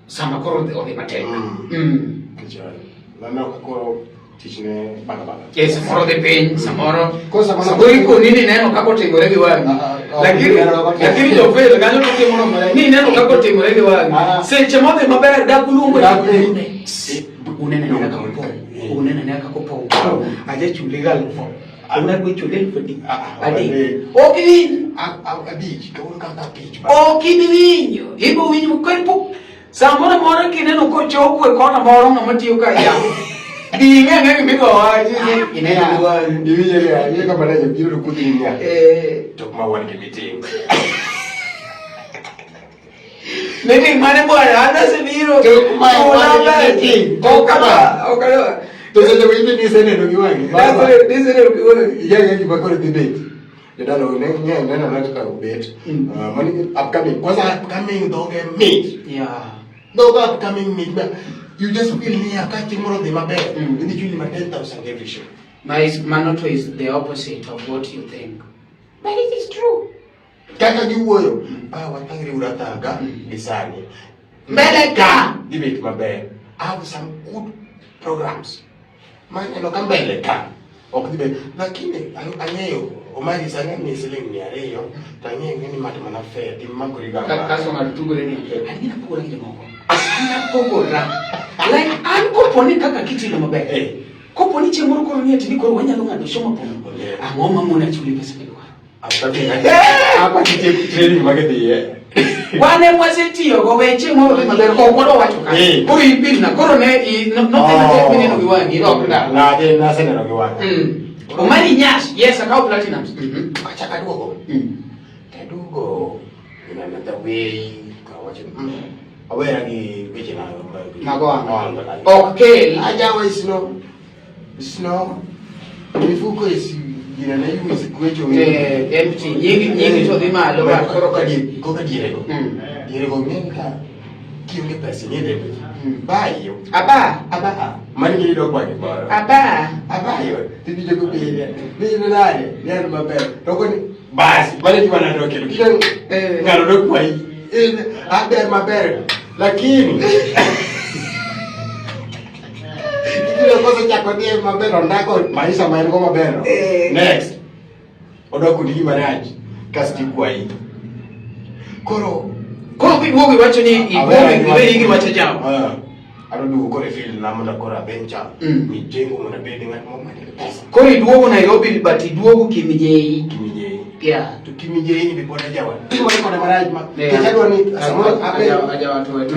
Sama koro odhi matek. Nikech naneno ka koro tich ne baga baga. Samoro dhi piny, samoro Koro samoro- samoro ikoni ni neno kaka otimore gi wang'i. Ah, ah, Lakini neno kaka otimore. lakini jofel kanyo to timo maler. Ni neno kaka otimore gi wang'i. Ah. Seche modhi maber dak uluongo Dak- ni unene nena kaka opong. Unene nena kaka opong. Aja chule ga alufu. Una dwe chule 10,000. Ah, ah, Adek. adek. Ok iwinj. Abich, kawuono kaka abich. Ok ibi winjo. Ibo winjo ka samoro amora kineno kochopo e kona moro ng'ama tiyo ka ya. Bi ing'e ang'e gima idwa wachi ni ineno gi wang'i. Iwinjo ni ang'e ka manager biro to kudhi niya. Tok ma wan gi meeting. Meeting mane bwana? An asebiro. Tok ma Chula wan gi pesa. meeting. Ok adwa, ok adwa. To seche go in be niseneno gi wang'i. Niseneno gi wang'i. Ing'e gima koro dhi bet. Jodala ne ng'e neno neno kaka obet. Ah, mani upcoming. Kwanza upcoming dhoge mit. Dhoge upcoming mit. Ma you just feel niya ka chieng' moro dhi maber. Idhi chuli ma 10,000 every show. Mano to is the opposite of what you think. But it is true. Kaka giwuoyo, ah, wathagre uru athaga gi sani. Mbele ka dhi bet maber. I have some good programs. Maneno ka mbele ka ok dhi bet. Lakini ang'eyo Omari sani amiyi siling 200 to ang'eyo ni mato mana fair timakori ga. Kasto ng'ato tugore ni an gina pogora gi jomoko. An apogora. Like an kopo ni kaka kitimo maber. Kopo ni chieng' moro koro ni ati ni koro wanyalo ng'ado show mapondo. Ang'o ma mona chuli pesa midwaro? Apa nitie training magidhiye. Wan ema wasetiyogo we chieng' moro dhi maber ok wadwa wacho ka. Koro ipimna koro ne nodhi matek mineno gi wang'i idok dala. Nade naseneno gi wang'a. Omari Nyash, yes, akawo platinums. Achako aduogo. Taduogo in another way kawacho awera gi weche na Mag ohala. Ok kel. Ajawa is no is no mifuko is gina ne is kwecho. Empty. Nyingi to dhi malo ba koro ka di koka dierego. Dierego ng'eny ka kionge pesa ni dende. Bayo. Aba. Aba. Mani gini dok kwa gimoro. Aba. Abayo, tiwinjo kopenja, ni in nade? Ni an maber. To koni, bas, mano e gima nadok kendo. Kik ng'ano nokwayi. In aber maber. Lakini ibiro kosechako ni en maber ondako maisha ma en go maber no. Next. Odok kodi gima rach. Kasto ikwayi. Koro Koro kiduogo iwacho ni iduogo iweri gi wacho jawo. Ah. Adwa duogo koro e field na mondo koro abencha. Mijengo mondo abed ng'at moro man gi pesa. Koro iduogo Nairobi but iduogo Kimijei. Kimijei. Yeah. To Kimijei ni be pod ajawa. Timore kode marach ma. Nikech adwa ni samoro abed. Ajawa to to.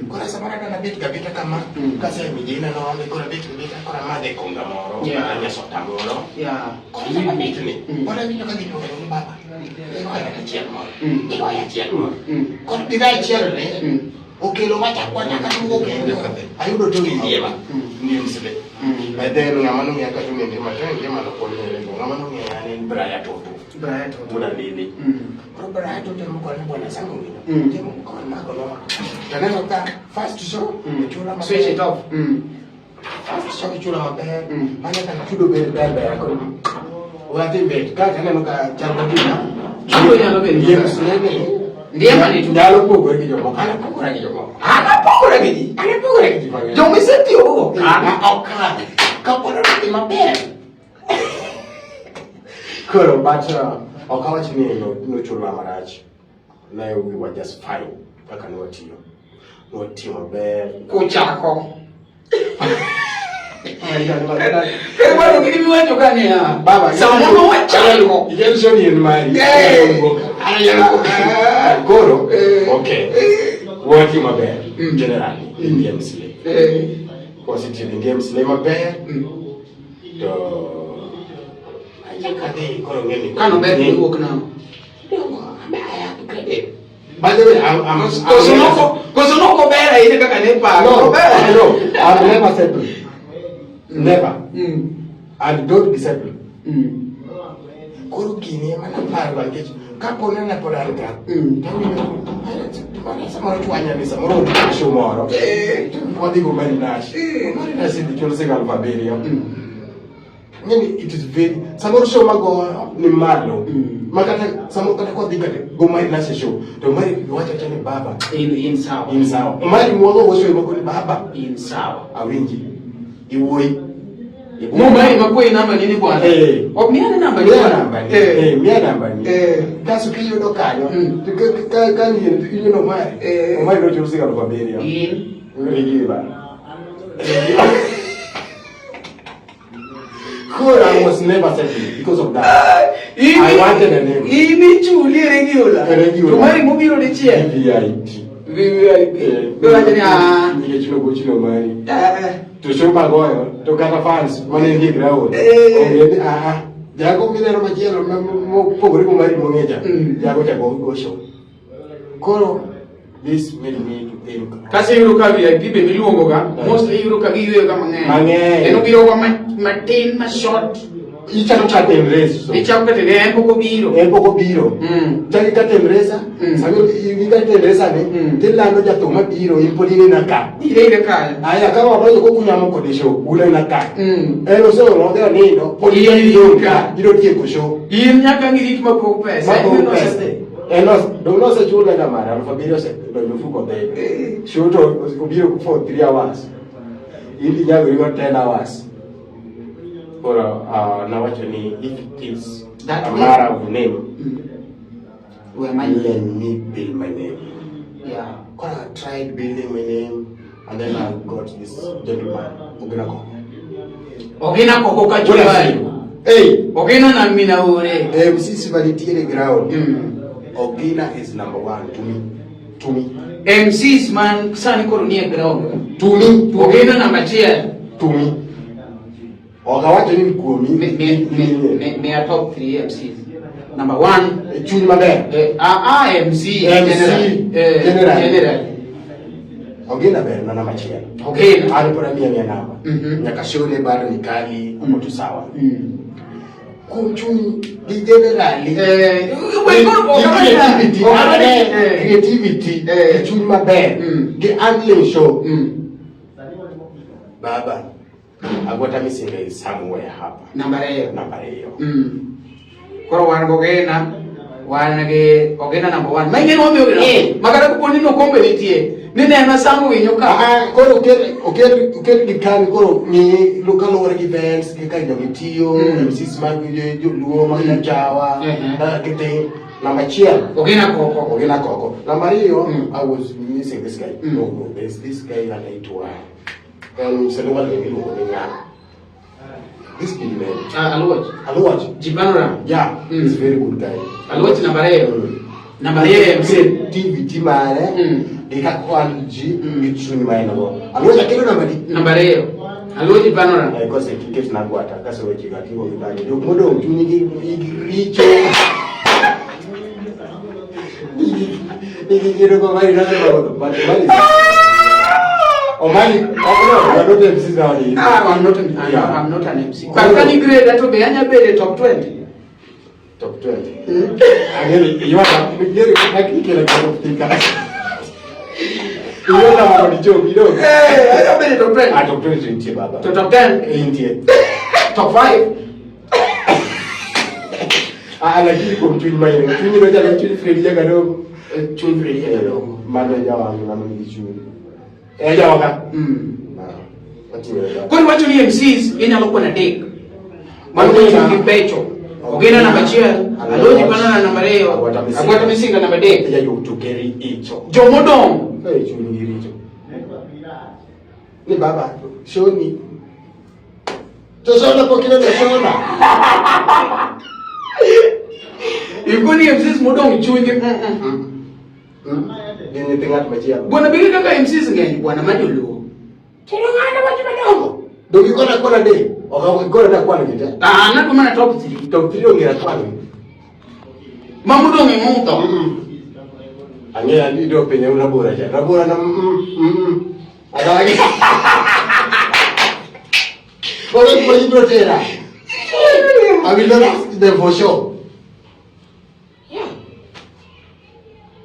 Koro samoro adwa nabet gabeta kama. Kase Mijei na noonge koro abet gabeta koro amadhe konga moro. Yeah. Kata nyasota moro. Yeah. Koro sama bet ni. Pod awinjo ka giluonga ni baba. Igoya achiel moro. Igoya achiel moro. Koro diga achiel ni. Okelo machakwa nyaka duogo kendo. Ayudo Tony Ndiema. Ndiema Msile. By then ng'ama nong'eya ka Tony Ndiema, Tony Ndiema nokong'ere go. Ng'ama nong'eya ne en Brian Toto. Brian Toto. Wuod Andini. Koro Brian Toto ema okone bwana Sango Ngino. Ndiema okone mago noma. To aneno ka first show ochula maber. Switch it off. First show ochula maber. Mane ka chudo ber ber ber. Koro wadhi bet. Ka aneno ka chal ka gima. Chudo nyalo bedo. Ndiema Msile ni. Ndiema ni to. Nyalo pogore gi jomoko. An apogora gi jomoko. An apogora gi ji. An apogora gi ji mang'eny. Joma isetiyogo. An ok an. Kapod odhi maber. Koro but ok awach ni nochulwa marach. Ne we were just fine kaka ne watiyo. Ne watiyo maber. Kuchako. Kare bado gini miwacho ka niya. Baba, Samoro wachako. Ikel show ni en mari. Koro, okay. Watiyo maber generally in the MCA. Wasetiyo in the MCA maber. To achako adhi koro ng'e ni Kano ber iwuok nang'o? By the way, I'm Koso noko ber ahinya kaka ne paro. No, Ber. no, I've never settled. Never. And don't be settled. Koro gini ema naparo nikech kapo ni napod an ka, tawinjo ni samoro chwanya ni samoro odhi show moro. To wadhi go Mari Nash. Mari Nash idhi chul siling aluf abiriyo. Ng'eni it is very samoro show magoyo ni malo. Ma kata samoro kata kodhi kata go Mari Nash e show to Mari wacho acha ni baba In sawa. in sawa. Mari mwago go show moko ni baba In sawa. awinji. Iwuoyi. Mo mari makwe namba nini bwana? Eh. Ok miane namba ni Miya bwana. namba ni. Eh. Eh, miya namba ni. Eh. Kaso kiyudo kanyo, to ka ni iyudo Omari. Eh. Omari nochul siling aluf abiriyo. In. Regular. Koro I was never settled because of that. I wanted a name. Imichuli regular. Regular. To mari mobiro dichiel. VIP. VVIP. Iwacho ni ah. Nikech nogochno Omari. Eh. To show magoyo, to kata fans mane nie ground. Eh. Ong'e ni ah, jago mineno machielo mopogore gi Omari mong'e cha. Jago cha go show. Koro this made me to think. Kaso iyudo ka VIP be miluongo ga, mostly iyudo ka giyweyo ga mang'eny. Mang'eny. En obiro ga matin ma short. Ichako curtain raise. So. Ichako kata ne en pok obiro. En pok obiro. Chaki curtain raiser. Sami in curtain raiser ni, tilando jathum mabiro in pod in ena ka. Ire ire kanyo. Aya ka wadonjo kokunyamo kode show, un ena ka. En oseolo odhi onindo, pod In in ka. ka. Ibiro tieko show. In nyaka girit mapok pesa. Ma En pok nosese. pesa. En dong nosechule ga mara, aluf abiriyo osedonjo ofuko odhigo. Show to obiro for 3 hours. In inyagori go 10 hours. Koro nawacho ni if it is That a way. matter of name, We am I? let me build my name. Yeah. Koro I tried building my name and then I got this gentleman, Ogina Koko. Ogina Koko kachumbari. Hey! Ogina na mina ure. MCs manitiere ground. Ogina is number one to me. To me. MCs man sani koro nie ground. To me. Ogina namba achiel. To me. Ok awacho ni kuomi. Me a top 3 MCs. Number 1. Chuny maber. MC. MC. General. General. General. Ogina ber na namba achiel. Ogina. An pod amiya miya namba. Nyaka show ne bado ni kali, ako to sawa. Kuom chuny gi generally. We go Gi creativity, creativity, gi chuny maber, gi handling show. Baba. Agwata Misinga is somewhere hapa. Namba ariyo. Namba ariyo. Koro wan gi Ogena, wan gi Ogena number one. Ma ing'e ni wamiyo Ogena. Eh. Ma kata kopo ni nokombe nitie, ni ne en asango winyo ka. Ah, koro oket gi kan koro ng'i kaluwore gi events gi kaka jogi tiyo MCs mag joluo mag Nyachawa githing namba achiel Ogena koko. Ogena koko. Namba ariyo I was missing this guy. No, no, there's this guy anaitwa Seluwa iluongo ni ng'a? This big man. Ah, Aluoch. Aluoch. Jipanora. Yeah, he's very good guy. Aluoch namba ariyo. Namba ariyo MC. Creativity mare gi kaka wan ji gi chuny ma en go. Aluoch aketo namba di. Namba ariyo. Aluoch Jipanora. Eh, kose kiket na gwata kaso weche ga tigo gi kanyo. Jok modong' chunygi igi richo. Igi gino go mari na go but mari. Omari, oh no, you are not MC nowadays. Ah, I'm not an, I'm, Yeah. I'm not an MC. But can you grade that to be anya be top 20? Top 20. Angeli, you are ngeri nakikela kwa kupika. Unaona mambo ni joke kidogo. Eh, anya be top 20. Ah, top 20 intie baba. To top 10, Intie. top 5. Ah, lakini kwa chuny maino. Chuny no jalo chuny Fred jaga dogo. Chuny Fred jaga dogo. Mano jawangu mano nigi chuny. Eh jawaka. Ah. Oting'o baba. Koro iwacho ni MCs inyalo kwano adek. Mano Ogena. chuny gi pecho. Ogena namba achiel, Aluoch Jipanora namba ariyo, Agwata Misinga. Agwata Misinga namba adek. Jayuok to keri icho. Jomodong' Eh chuny gi richo. Ni baba, show me. To shona pok ineno shona. Ikoni MCs modong' chuny gi Gin nyithi ng'at machielo. Bwana bigi kaka MCs ng'eny bwana ma joluo. Tero ng'ano wacho madongo. Dong ikona kwana de. Ok ikona na kwano gi te. Ah, nago mana top 3. Top 3 ong'era kwano. Ma modong' e mutho. Ang'eyo ni idwa penja un rabora cha. Rabora na Adagi. Koro gima ibiro tera. I will not ask them for sure.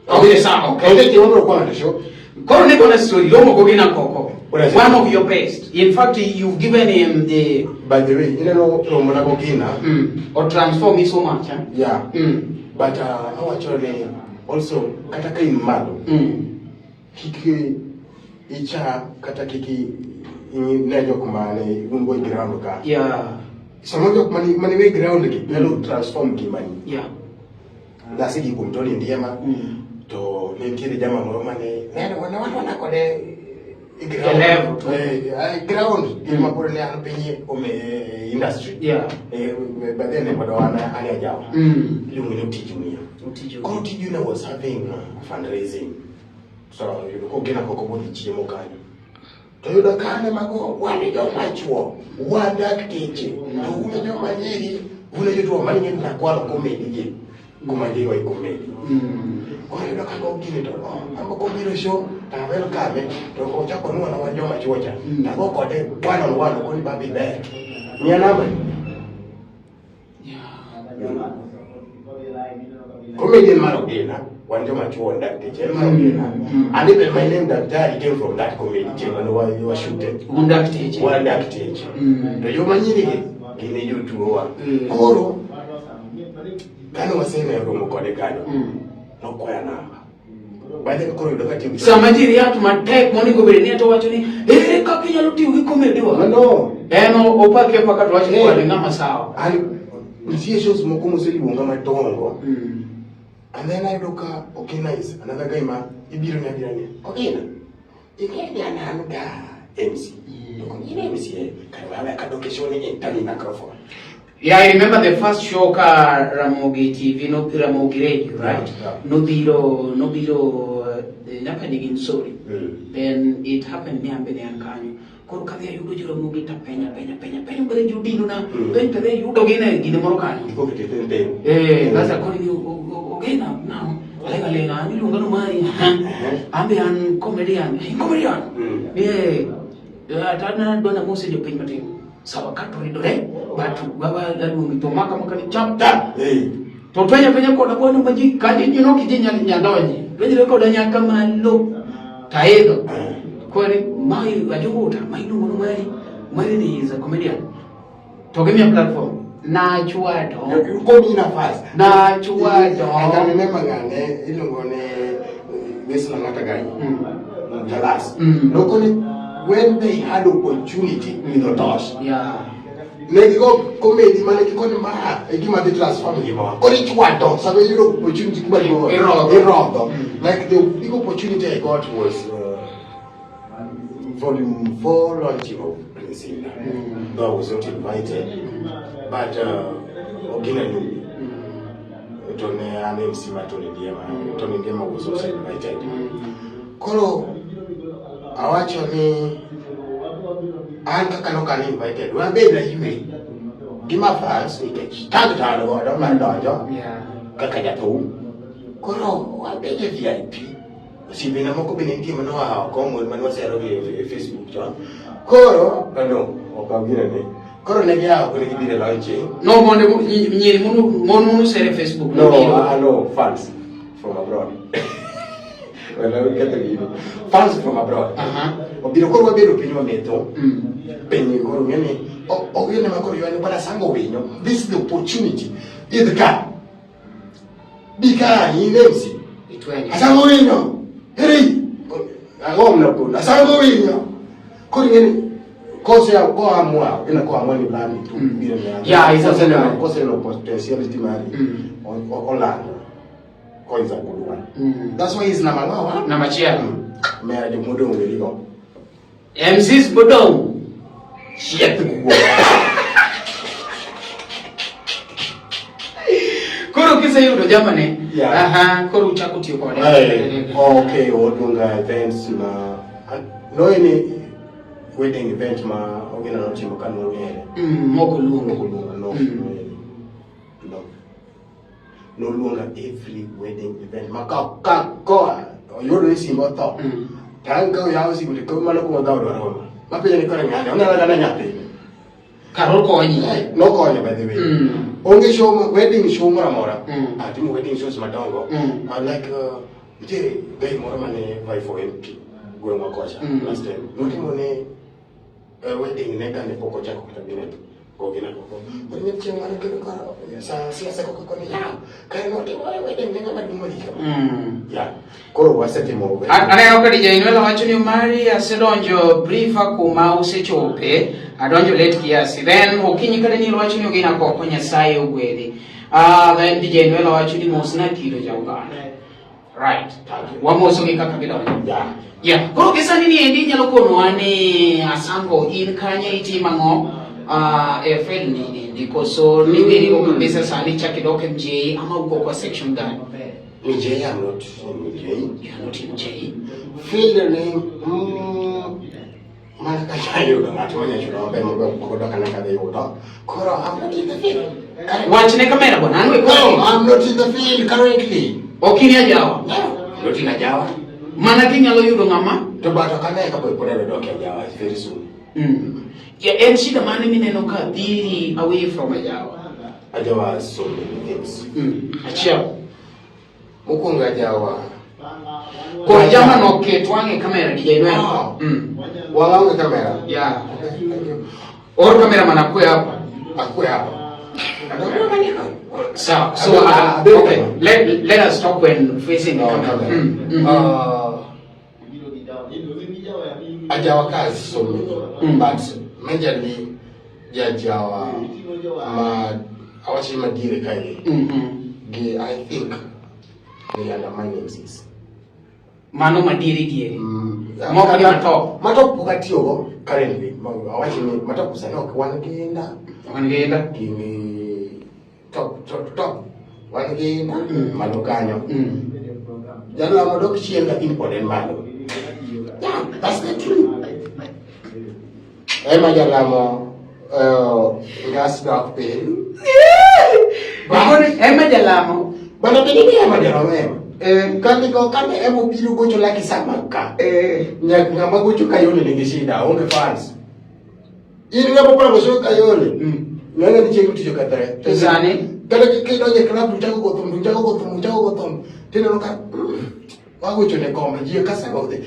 Okay, sawa, okay. Onge gima biro kwano to sure. Koro ne gona story romo go gina koko. What is it? One of your best. In fact, you've given him the By the way, ineno romo na Gogina. Or transform me so much, huh? Yeah. But awacho ni also kata ka in malo kik icha kata kik ne jok mane un go e ground ka. Sama jok mane we ground gi nyalo transform ngimani. Nasegi kuom Tony Ndiema to ne nitiere jama moro mane ne wan kode e ground. E level. Ground gima pod ne an piny ome industry. But then ne pod an e ajawa. Iluongo ni Otiji Ng'iyo. Otiji Koro Otiji Ng'iyo was having fundraising. So yudo kogena koko modhi chiemo kanyo. To yudo kane mago wan e joma chuo, wan dakteche, to un e joma nyiri, un e jotuo mane ng'eni nakwalo komedi gi kuma gigo e komedi. Koro yudo ka go gini to oh, ambo kobiro show to a welcome to ochako nuona wan joma chuo cha. To ago kode one on one okoni babi ber. Miya namba. Comedian mar Ogena, wan joma chuo wan dakteche en mar Ogena. And even my name Daktari came from that comedy chieng' mane wa shoote. Un dakteche. Wan dakteche. To joma nyiri gi gin e jotuowa. Koro kane wasene romo kode kanyo, nokwaya namba. By then koro yudo ka tiyo gi Sama ji react matek monego bed ni to wacho ni ere kaka inyalo tiyo gi comedy wa. No. En opake apaka to wacho ni Eh. bwana ng'ama sawa. An nitie shows moko moseluonga madongo. And then ayudo ka Ogena is another guy ma ibiro ne abira ni Ogena, ing'e ni an an ga MC. To koni in MC e, kare wewe kadok e show ni intami microphone. Yeah, I remember the first show ka Ramogi TV, no Ramogi Radio, right? Yeah. Nobiro nyaka ni gin sorry. Then it happened ni ambe ne an kanyo. Koro kadhi ayudo jo Ramogi ta penya penya penya penya mbele jodino na peny to dhi yudo gine gine moro kanyo. Giko kete ten ten. Sasa koro ni Ogena now. Alenga lenga an iluonga no mari. Ambe an comedian. In comedian. Tana dona mose jopiny matin. Sawa kato ridore. But baba aluongi to maka maka ni chap tap. To penya penya koda bwana maji kaji you know kiji nyandonyi. Penyo koda nyaka malo. Taidho. Kwani mai ajuguta mai luongo no mari. Omari is a comedian. To gimiya platform. Nachwado. Komiyi nafas. Nachwado. I can remember ng'ane iluongo ne Wes Lang'ata Ganyi. Jalas. Nokoni when they had opportunity with Otosh. Ne gigo comedy mane gikoni ma e gima dhi transform ngimawa. Koro ichwado sama iyudo opportunity kuma gimoro. Irodho. Irodho. Like the big opportunity I got was volume 4 launching of Prince Indah. Though I was not invited, but Ogina knew me. To ne an MC mar Tony Ndiema. Tony Ndiema was also invited. Koro awacho ni an kaka nok an invited, wabed ayue gi ma fans nikech tag tag godo mar donjo kaka jathum. Koro wabed e VIP. Osiepena moko be ne nitie manoa oko mon mane wasero gi e Facebook chon. Koro no, ok awinjo ne. Koro ne gia oko ne gibiro e launching. No monde nyiri munu mon munu sere Facebook. No, nobiro. No, fans from abroad. Well, I will get the video. Fans from abroad. Obiro koro wabedo piny wametho. Piny koro ng'eni ogene ma koro ywani bwana sango winyo. This is the opportunity. Idh ka. Bi ka in MC. Itwenyo. Asango winyo. Eri. Ang'o mna kono? Asango winyo. Koro ing'eni kose koamua ina koamua ni landi to biro ne. Yeah, it's a Kose good neno one. kose neno potentiality mari. Olando. Ko is a good one. That's why he's number one. Namba achiel. Mera jomodong' werigo. MCs bodong. Chieth guo. Koro kiseyudo jamane. Yeah. Aha, koro uchako tiyo kode. Okay, odunga events ma no any wedding event ma Ogina notimo ka nong'ere. Mok oluongi. Mok oluonga, no. No. Noluonga every wedding event ma ka ka koa oyudo ni simba otho. To an ka oyawo simu to koro mano kuma dhawo dwaro romo. Mapenjo ni koro ng'ani oneno kana nyathine. Kar okonyi. Nokonyo by the way. Onge show wedding show moro amora. Atimo wedding shows madongo. Like nitie guy moro mane vie for MP gweng'wa kocha last time. Notimo ne wedding ne kane pok ochako kata gine gogina koko. Koro ne chieng' mane kendo koro sa siasa koko koni yaw. Kare notimo wedding ne ng'ama duong' malich kama. Yeah. Koro wasetimo wedding. Aneno ka DJ Noel wacho ni Omari asedonjo briefer kuma usechope, adonjo late kiasi. Then okinyi ka Daniel wacho ni Ogina koko Nyasaye ogwedhi. Then DJ Noel wacho ni mosna kido ja Uganda. Right. Wamoso gi kaka gidonjo. Yeah. Yeah. Koro gi sani ni endi inyalo konowa ni Asango in kanye itimo ang'o e field ni endi koso ni werigo kabisa sani chak idok MJ ama uko kwa section gani? MJ, I'm not in MJ. You are not in MJ. Field ni mana kaka ayudo ng'at manya chulo maber maber kodo kana kadhi yudo. Koro I'm not in the field. Currently. Wach ne kamera bwana, an we No, I'm not in the field currently. Ok in ajawa. No, not in Ajawa. Mana kinyalo yudo ng'ama? To but ok ane ka pod adwa dok e Ajawa very soon. Yeah, en shida mane mineno ka dhiri away from Ajawa? Ajawa has so many things. Achiel. Mokwongo Ajawa. Kod jama no ket wang'e kamera DJ Noel. Oh. Wang'e kamera. Yeah. Okay, thank you. Or kamera mana akwe hapa. Akwe hapa. So, so okay. Let us talk when facing the camera. Ajawa has so many, but majorly Jajawa ma awacho madiere kae gi I think they undermine MCs. Mano madiere diere. Moko ni matop. Matop pok atiyogo currently. Awacho ni matop sani ok wan gi inda. Wan gi inda. Gini top top top. Wan gi inda malo kanyo. Jalamo dok chien lakini pod en malo. Yeah, that's the truth. Ema jalamo ngas dok piny. Ema jalamo. Bana bende ni ema jalamo ema. Kane go kane ema obiro gocho laki sama ka. Nyak ng'ama gocho Kayole nigi shida, onge fans. In ng'ama paro gocho Kayole. Ng'ama ni chieng' tich okethore. To sani? Kata kidonjo e club to uchako go thum, uchako go thum, uchako go thum. Tineno ka wagocho ne kombe ji ka sema odhi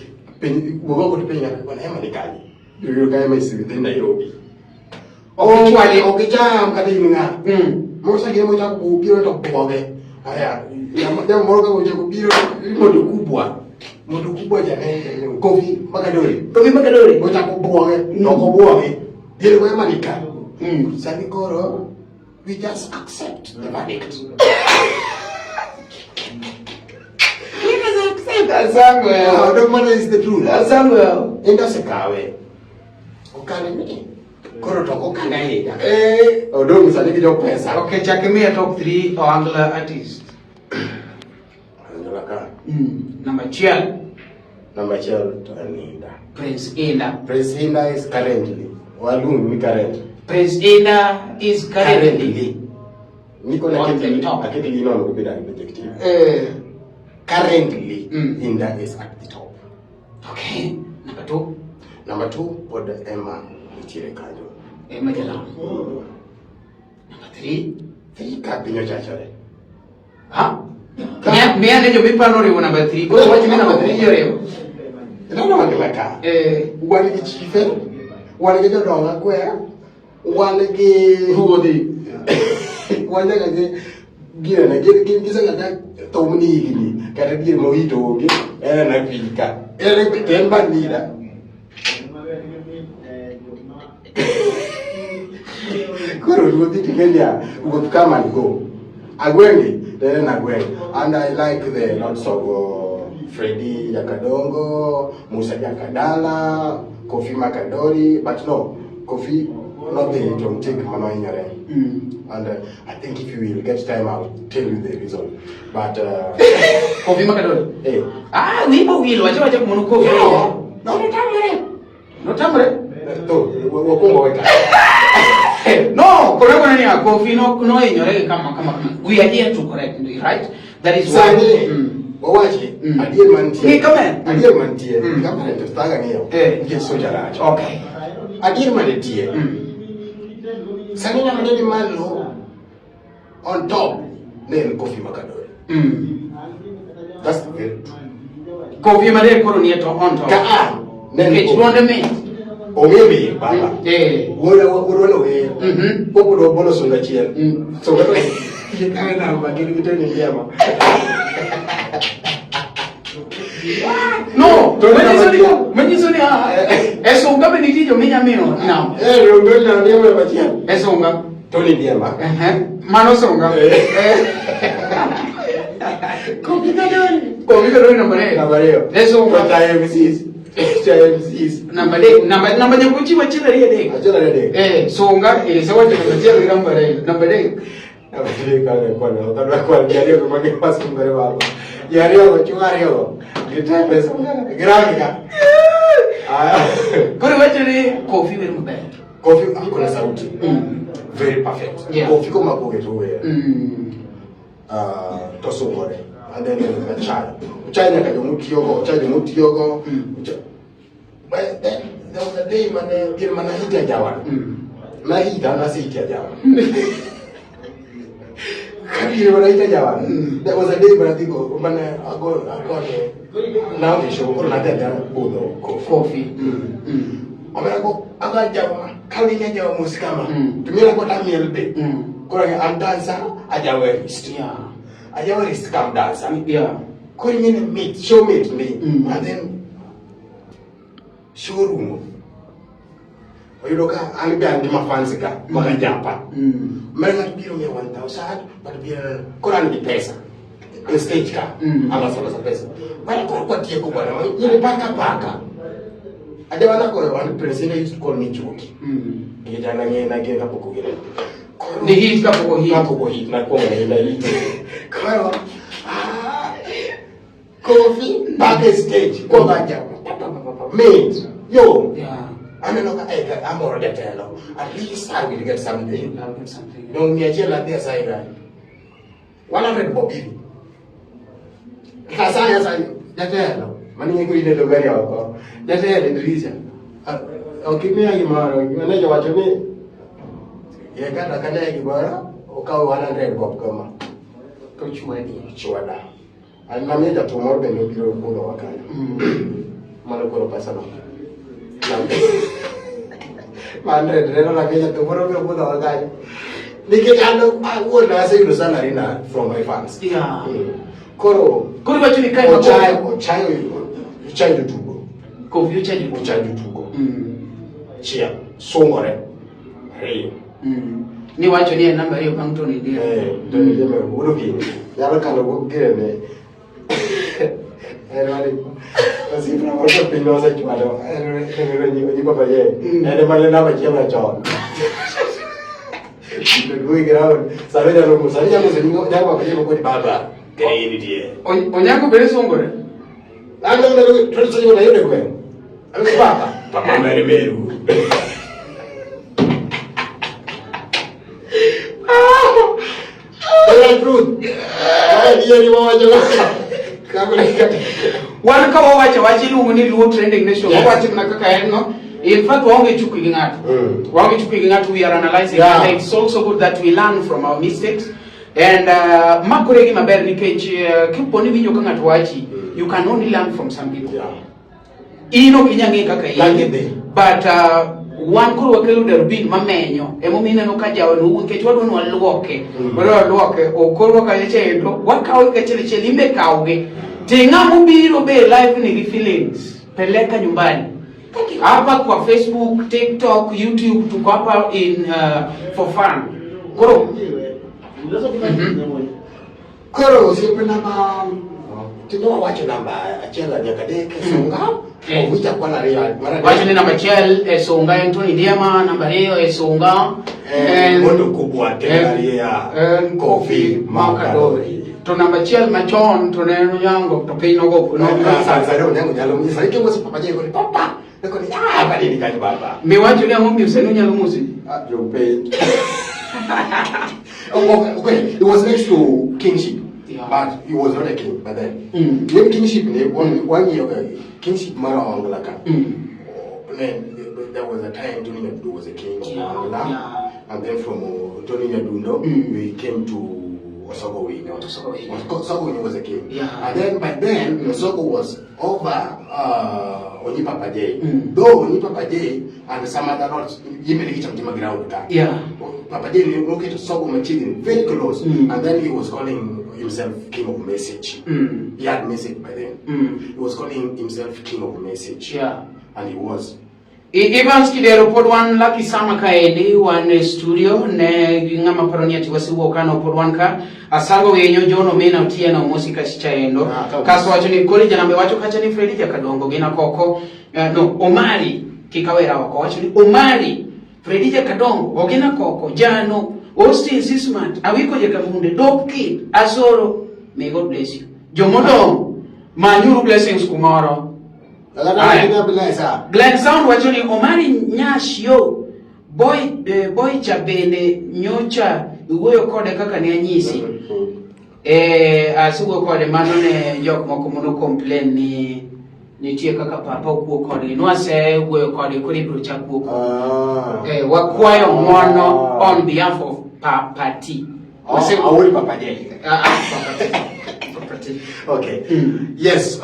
piny wuog oko to penj ng'ato bwana ema ni kanye. Yudo ka ema is within Nairobi. Ok ichwali. Ok icham kata in ng'a. Mm. Moro sa gine mochako biro to buoge. Aya, jambo moro ka ochako biro mondo kubwa. Mondo kubwa jane Kofi Makadori. Kofi Makadori. Ochako buoge, to ok obuoge. Diere goyo manika. Mm. Sani koro we just accept the verdict. Let us accept. Asango ya. Ah, don't matter is the truth. Asango ya. Endo osekawe. Okane ni. Koro to ok okane ahinya. Eh, Odong' sani gi jopesa. okay, chak imiya top 3 Ohangla artist. Anyuola ka. Namba achiel, Namba achiel to en Indah. Prince Indah. Prince Indah is currently. Waluong ni current. Prince Indah is currently. Niko na On the top. aketi lino onego bed an adjective. Eh, Currently, Mm. Indah is at the top. okay. Number 2, Number 2, pod Emma nitiere kanyo. Emma Jalamo. Number 3, 3 ka piny ochachore. ha? Miya ne jomiparo oriwo number 3. Koro wach ni number 3 ji oriwo. Ineno wang'la ka. Eh, Wan gi chife, wan gi jodong agweng', wan gi ruodhi. wan nyaka gi ginene gin gin giseng'ada thumni higni kata dier mowito onge en ana piny ka en to en band leader. Koro ruodhi ting'e wuoth come and go. Agwengi to en agweng'. And I like the lots of Freddy Jakadongo, Musa Jakadala, Kofi Makadori, but no, Kofi nodhi to nitie gima nohinyore. And I think if you will get time, I'll tell you the reason. But Kofi Makadori. eh, Ah, wibo wil wacha wacha mono Kofi. no, no, notamre. Notamre. To, wakwongo weka. No, koro koro ni Kofi no no hinyore kama kama kama. We are here to correct, right? That is why. Sani, wawachi, adier mantie. Ng'i kamen. Adier mantie. Mm. Kamen to thaga ng'iyo. Eh. Nikech soja rach. Okay. Adier mantie. Mm. Sani ng'ama ne ni malo on top ne en Kofi Makadori. That's the very truth. Kofi Makadori koro nie to on top. Ka a ne en Nikech Kofi. duonde mit. Ong'e wer baba. Eh. Wuoda wuodwa no wer. Pok odwa bolo sunga achiel. Sunga to kawe namba gin gi Tony Ndiema. No, Tony manyiso ni namba manyiso ni ah, e sunga be nitie joma inya miyo namba. Eh, Tony Ndiema namba achiel. E sunga. Tony Ndiema. Ehe. Mano sunga. Eh. Eh. Kofi Kadori. Kofi Kadori namba ariyo. Namba ariyo. E sunga. To cha MCs. Cha MCs. Namba adek, namba namba nyakuchi wachiel ariyo adek. Achiel ariyo adek. Eh, sunga eh sawacho namba achiel gi namba ariyo. Namba adek. Namba adek kane kwane ok adwa kwan ji ariyo go magi masungore baba. Ji ariyo go chwo ariyo go. Giteme sunga. Girangi ka. Ah. Koro iwacho ni Kofi wer maber. Kofi akona sauti. Mm. Very perfect. Yeah. Kofi komako to wer. Mm. To sungore. And then Ochai. Ochai nyaka jomotiyogo, Ochai jomotiyogo. Mm. But then there was a day mane gin mana hit ajawa. Mm. Nahit an asehit ajawa. Kabiro mana hit ajawa. Mm. There was a day mane adhigo mane ago agone naonge show koro nadhi adhiya budho Kofi. Kofi. Mm. Mm. Omera go ago ajawa kawinjo ajawa mos kama. Mm. To miel go tamiel be. Mm. Koro an dancer ajawerist. Yeah. Ajawerist kam dancer. Yeah. Koro ing'e ni mit, show mit ndi. Mm. And then show rumo. Oyudo ka an be an gi mafans ga mag ajapa. Mm. Mara ng'ato biro miya 1000, ng'ato biro koro an gi pesa. E stage ka. Mm. Aloso loso pesa. Mara koro kwatieko bwana, in paka paka. Ajawa nagoyo an president used to call me Juki. Mm. Nikech an ang'e nagine kapok ogine. Koro Ni hit kapok ohit. Kapok ohit nakwongo ahinya hit. Koro ah, Kofi back e stage kuongo ajawa. Mit. Yo. Yeah. Aneno ka eh, amoro jatelo. At least I will get something. I'll get something. Dong mia achiel adhi asayi 100 bob hivi. Kasaya sayi jatelo. Mani ng'e ko ineno gari oko. Jatelo e dirisha. Ah, ok imiya gimoro. Manager wacho ni ye kata kane gimoro okaw 100 bob kama. To chwadi. Chwada. An namiyo jatuo moro bende obiro budho wa kanyo. Mm. Mano koro pesa no. 100 neno na Kenya to moro biro budho kanyo. Nikech an awuon aseyudo salary na from my fans. Koro Koro iwacho ni kae ochayo jotugo. Kofi ochayo jotugo. Ochayo jotugo. Chia sungore. Ariyo. Ni wacho ni en namba ariyo bang' Tony Ndiema. Eh, Tony Ndiema wuod Okinyi. Nyalo kalo go girene. En mane osiepna moro to piny nosechwalo. En onyi Papa J. En ema ne namba achiel machon. To going round. Sani nyalo musa. Sani nyalo musa nyalo Papa J moko ni baba. Kene in nitie. Onyango bende sungore. An to to to yude gweng'. An baba. Papa mere meru. Tell truth. Adieri wawacho Wan ka wawacho wach iluongo ni Luo Trending Nation. Wawacho mana kaka en no. In fact, waonge chuki gi ng'ato. Waonge chuki gi ng'ato, we are analyzing. And it's also good that we learn from our mistakes. And ma koro e gima ber nikech kipo ni winjo ka ng'ato wachi, you can only learn from some people. In ok inyal ng'e kaka in. But wan koro wakelo darubin mamenyo. Emomiyo ineno ka jaono owuok nikech wadwa ni waluoke. Wadwa waluoke. Okorwa kacha chendo, wakawo gi achiel achiel, in be kawgi. To ng'ama obiro be live ni gi feelings. Peleka nyumbani. Hapa kwa Facebook, TikTok, YouTube tuko hapa in for fun. Koro Koro osiepena ma tinde wawacho namba achiel nyaka adek e sunga. Owinja kwan ariyo mar adek. Wacho ni namba achiel e sunga en Tony Ndiema, namba ariyo e sunga en Mondo kubwa tengaria en Kofi Makadori. To namba achiel machon to ne en Onyango to piny nogo no, Sani sani Onyango nyalo musi. Sani kimosi Papa J koni papa. Koni ah bali ni kanyo baba. Miwacho ni ang'o miyo sani onyalo musi? Ah, jopiny. Oh, okay, it was next to kingship. But he was not a king by then. Name kingship ne one year kingship mara Ongla ka. Then there was a time Tony Nyadundo was a king of Ongla. And then from Tony Nyadundo we came to Osogo Winyo. Osogo Winyo. Osogo Winyo was a king. Yeah. And then by then Osogo was over Onyi Papa J. Though Onyi Papa J and some other lords, Yimeli Kicham ground ka. Papa J located Osogo Machiegni very close. And then he was calling himself King of Message. He had message by then. He was calling himself King of Message. And he was. Evans Kidero pod wan Lucky Sama kaendi wan e studio ne gi ng'ama paro ni ati wasewuok kano pod wan ka Asango Winyo John Omina Otieno Mosi Kachaendo Ah, ka- kasto wacho ni kori janambe wacho kacha ni Fredi Jakadongo gina koko no Omari kik awera oko wacho ni Omari Fredi Jakadongo Ogina Koko Jano Austin Sismat Awiko Jakamunde Dope Kid Asoro, may God bless you. Jomodong manyuru blessings kumoro. Aya. Glenn Sound wacho ni Omari Nyash yo boy, boy cha bende nyocha iwuoyo kode kaka ne anyisi. Asewuoyo kode mano ne jok moko mono complain ni nitie kaka papa ok wuo kodgi. Nwasewuoyo kode koro ibiro chak wuo kode. Wakwayo ng'uono on behalf of Papa T. Awuoyo Papa J. Ah, Papa T. Papa T. Okay. Yes,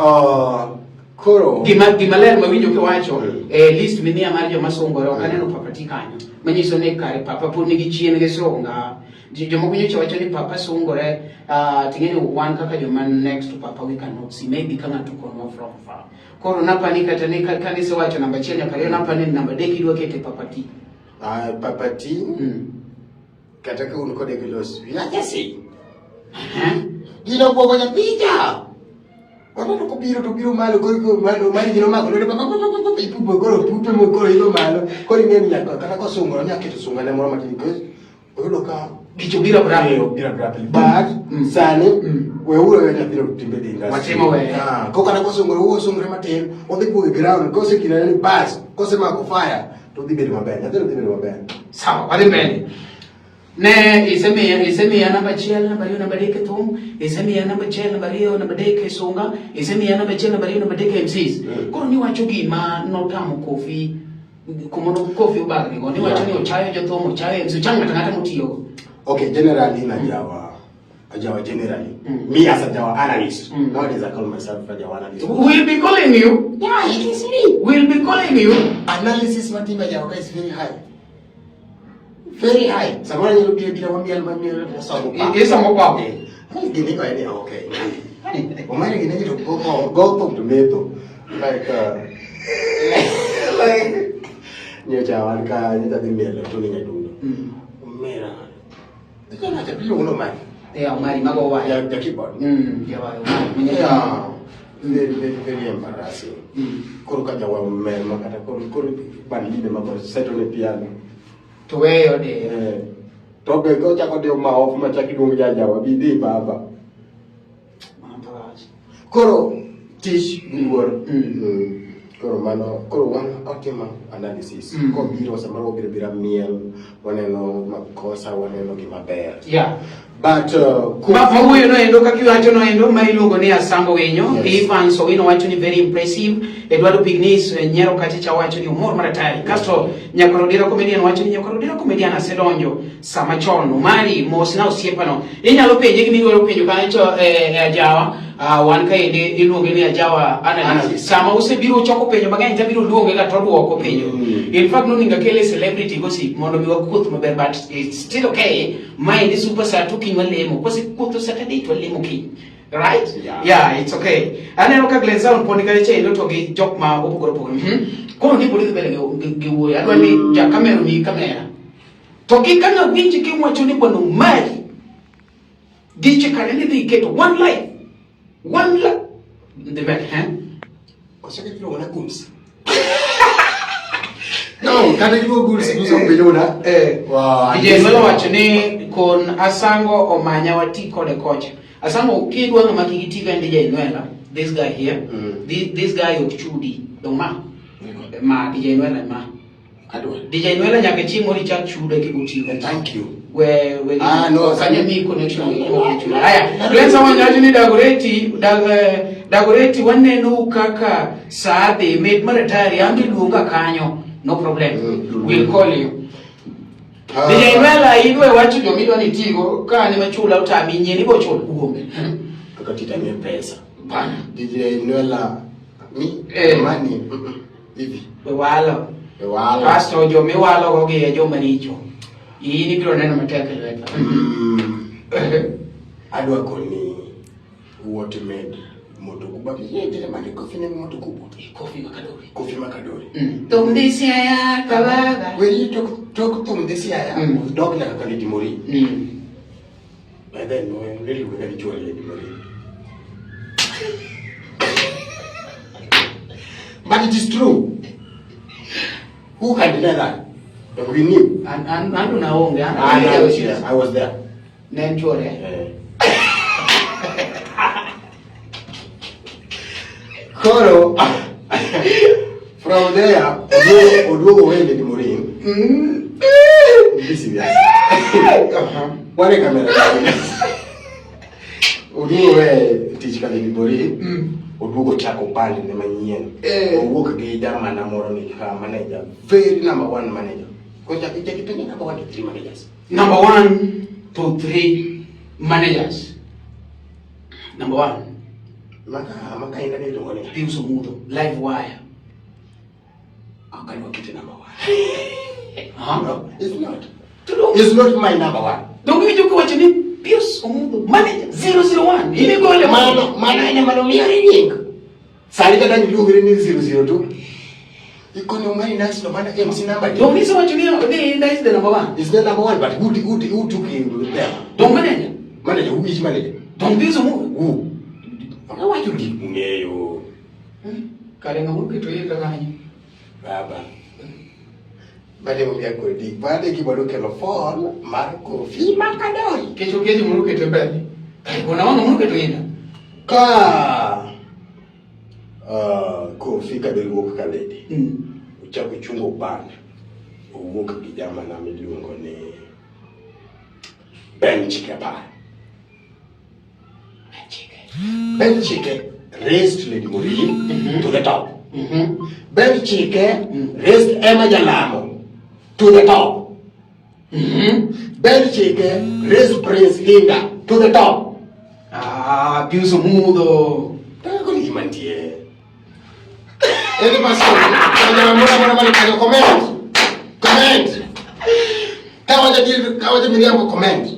koro Gima ler mawinjo kiwacho e list minia mar joma sungore ok aneno Papa T kanyo. Manyiso ni kare Papa pod nigi chien gi sunga. Jomoko nyocha wacho ni Papa sungore, ting'e ni wan kaka joma next to Papa we cannot see, maybe ka ng'ato konwa from far. Koro napani kata ni ka nisewacho namba achiel nyaka ariyo, napani ni namba adek idwa kete Papa T. Papa T. Kata ka un kode gi los, yachasi. Gino bwogo nyathi cha. Waneno kobiro to biro malo, koro koro malo, mari gino mako lwedo, pa, pa, pa, pa, pa, pa, ipupo, koro pupe mo, koro idho malo. Koro ing'e ni nyaka, kata kosungore, onyalo keto sungane moro matin, because oyudo ka Gicho biro abruptly. Biro abruptly. But, sani, weuru aweya nyathino timbe dhi industry. Watimo weya. Ah, ko kata kosungore, wuo osungore matin, odhi buogo e ground, kosekine ni bas, kosemako fire, to odhi bedo maber. Nyathino dhi bedo maber. Sawa, wadhi mbele. Ne isemiya namba achiel, namba ariyo, namba adek e thum, isemiya namba achiel, namba ariyo, namba adek e sunga, isemiya namba achiel, namba ariyo, namba adek e MCs. Koro niwacho gima notamo Kofi, kuma no Kofi obagni go, niwacho ni ochayo jothum, ochayo MC, ochayo ng'ato ang'ata motiyogo. Okay, generally Ajawa generally. Me as a Jawa analyst. Nowadays I call myself a Jawa analyst. We'll be calling you. Yeah, it is me. We'll be calling you. Analysis matimo Jawa is very high. Very high. Samoro anyalo biro biro mamiel mamiel to somo pap. Isomo pap. Eh. Ai, gini go ni okay. Omari gini to go go go thum to metho. Like like nyocha wan ka nyocha dhi mielo to ni nyadundo. Omera. Ikona cha iluongo ni Omari. Eh, Omari mago waya. Ja keyboard. Jawayo Omari. Yeah. Very, very, very embarrassing. Koro ka jawa mer ma kata koro koro band leader ma koro seto ne piano. To weyo de. Eh. To be ko chako diyo ma off ma chak iluong jajawa bi dhi baba. Mano to rach. Koro tich gi luor. Koro mano koro wan otimo analysis. Kobiro samoro wabiro bira miel, waneno makosa, waneno gima ber. Yeah. But Ma mawuoyo no endo kaka iwacho no endo ma iluongo ni Asango Winyo. Yes. Evans Owino wacho ni very impressive. Eduardo Pignis nyiero kacha cha wacho ni omor maratari. Kasto Nyakorodira comedian wacho ni Nyakorodira comedian asedonjo sama chon. Omari mos na osiepano. Inyalo penje gima idwaro penjo kanyo ajawa. Wan kaendi iluonge ni ajawa analysis. Analysis. Sama usebiro choko penjo mang'eny tabiro luonge ga to duoko penjo. In fact noningo akele celebrity gossip mondo mi wakuoth maber, but it's still okay. Maendi super saa kiny walemo. Kose kuotho Saturday to walemo kiny. Right? Yeah. Yeah, it's okay. Aneno ka Glen Sound pod kacha endo to gi jok ma opogore opogore. Koro ni pod idhi mbele gi wuoyo. Adwa ni ja kamera mi kamera. To gi kaka winji kiwacho ni bwana Omari diche kare ni dhi keto one life. One life. Dhi mbele, eh? Oseke iluongo na goons. No, kata iluongo goons, goons ok be na. Eh. Wow. DJ Nwelo wacho ni kon Asango omanya wati kode kocha. Asango kidwa ng'ama kik itigo en DJ Nwela. This guy here. This guy ok chudi. Dong ma. Ma DJ Nwela ma. Adwa. DJ Nwela nyaka chieng' moro ichak chude kibotigo. Thank you. We Ah, no, kanyo mi connection gi ok chude. Aya, Glenn Sawan wacho ni Dagoretti Dagoretti waneno kaka saa dhi med maratari ambe luonga kanyo. No problem. We'll call you. Ah. DJ Nwela idwe wacho jomidwa ni tigo ka ni machula otami nyie ni bochul kuome. Kaka tita ni pesa. Bana. DJ Nwela mi Eh. money hivi. We walo. E wala. Kasto jomiwalo go gi e joma richo. In ibiro neno matek e lweta. Adwa koni what made moto kubwa. Yeye ndiye mane kofi ne moto kubwa. Kofi makadori. Kofi makadori. Thum dhi Siaya kabaga. Weri tok tok thum dhi Siaya. Dok nyaka ka Lady Maureen. By then no really we got chuo Lady Maureen. But it is true. Who can deny that? But we knew. An an an naonge an. I was there. I was there. Ne en chuore. Eh. Koro from there oduogo we Lady Maureen. Be serious. Wane kamera. Oduogo we tich ka Lady Maureen. Oduogo chako band ne manyien. Eh. Owuok gi jamana moro ni ka manager, very number one manager. Kocha kicha kipenye number 1 to 3 managers. Number 1 to 3 managers. Number 1. Maka enda ni iluongo ni Pius Omudo, Live Wire. Akadwa kete number 1. Huh? No, it's not. To do. It's not my number 1. Donge iwinjo kiwacho ni Pius Omudo manager 001. In igole Mano en ema nomiyore nying. Sani kata iluongri ni 002. Ikoni Omari nice no mana MC number. Donge nisewacho ni that is the number 1. It's the number 1, but who took him there? Donge manager. Manager, who is manager? Donge Pius Omudo. Who? Awacho gik mung'eyo. Kare ng'ama oketo iye kaka kanyo. Baba. Bade momiya kodi. Bade gima nokelo fall mar Kofi Makadori. Kecho kecho moro oketo mbele. Kare kona wang'o moro oketo inda. Ka Kofi Kadori wuok ka lady. Ochako chungo band. Owuok gi jamana miluongo ni Ben Chike Par. Ben Chike raised Lady Maureen to the top. Ben Chike raised Emma Jalamo to the top. Ben Chike raised Prince Hinda to the top. Ah, Pius Omudo. Taka koni gima nitie. Any person, mora mora mora mora comment. Comment. Kawacho adier, kawacho miriambo comment.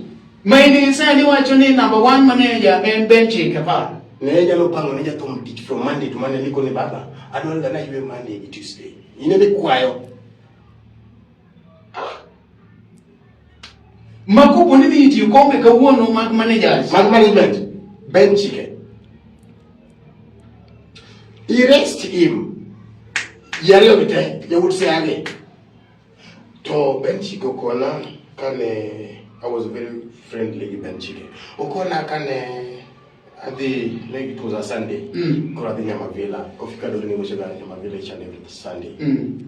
Maini sani wacho ni number one manager en Ben Chike pa. Ne nyalo pango ne jathum tich from Monday to Monday nikone baba, adwaro ga naywe Monday gi Tuesday. In ema ikwayo. Ma kopo ni dhi tiyo kombe kawuono mag managers. Mag management, Ben Chike. He raised him. Ji ariyo gi te, yawuot Siagi. To Ben Chike okona kane I was very friendly gi Ben Chike. Okona kane adhi, like it was a Sunday. Koro adhi Nyamavila. Kofi Kadori ne gocho ga Nyamavila each and every Sunday.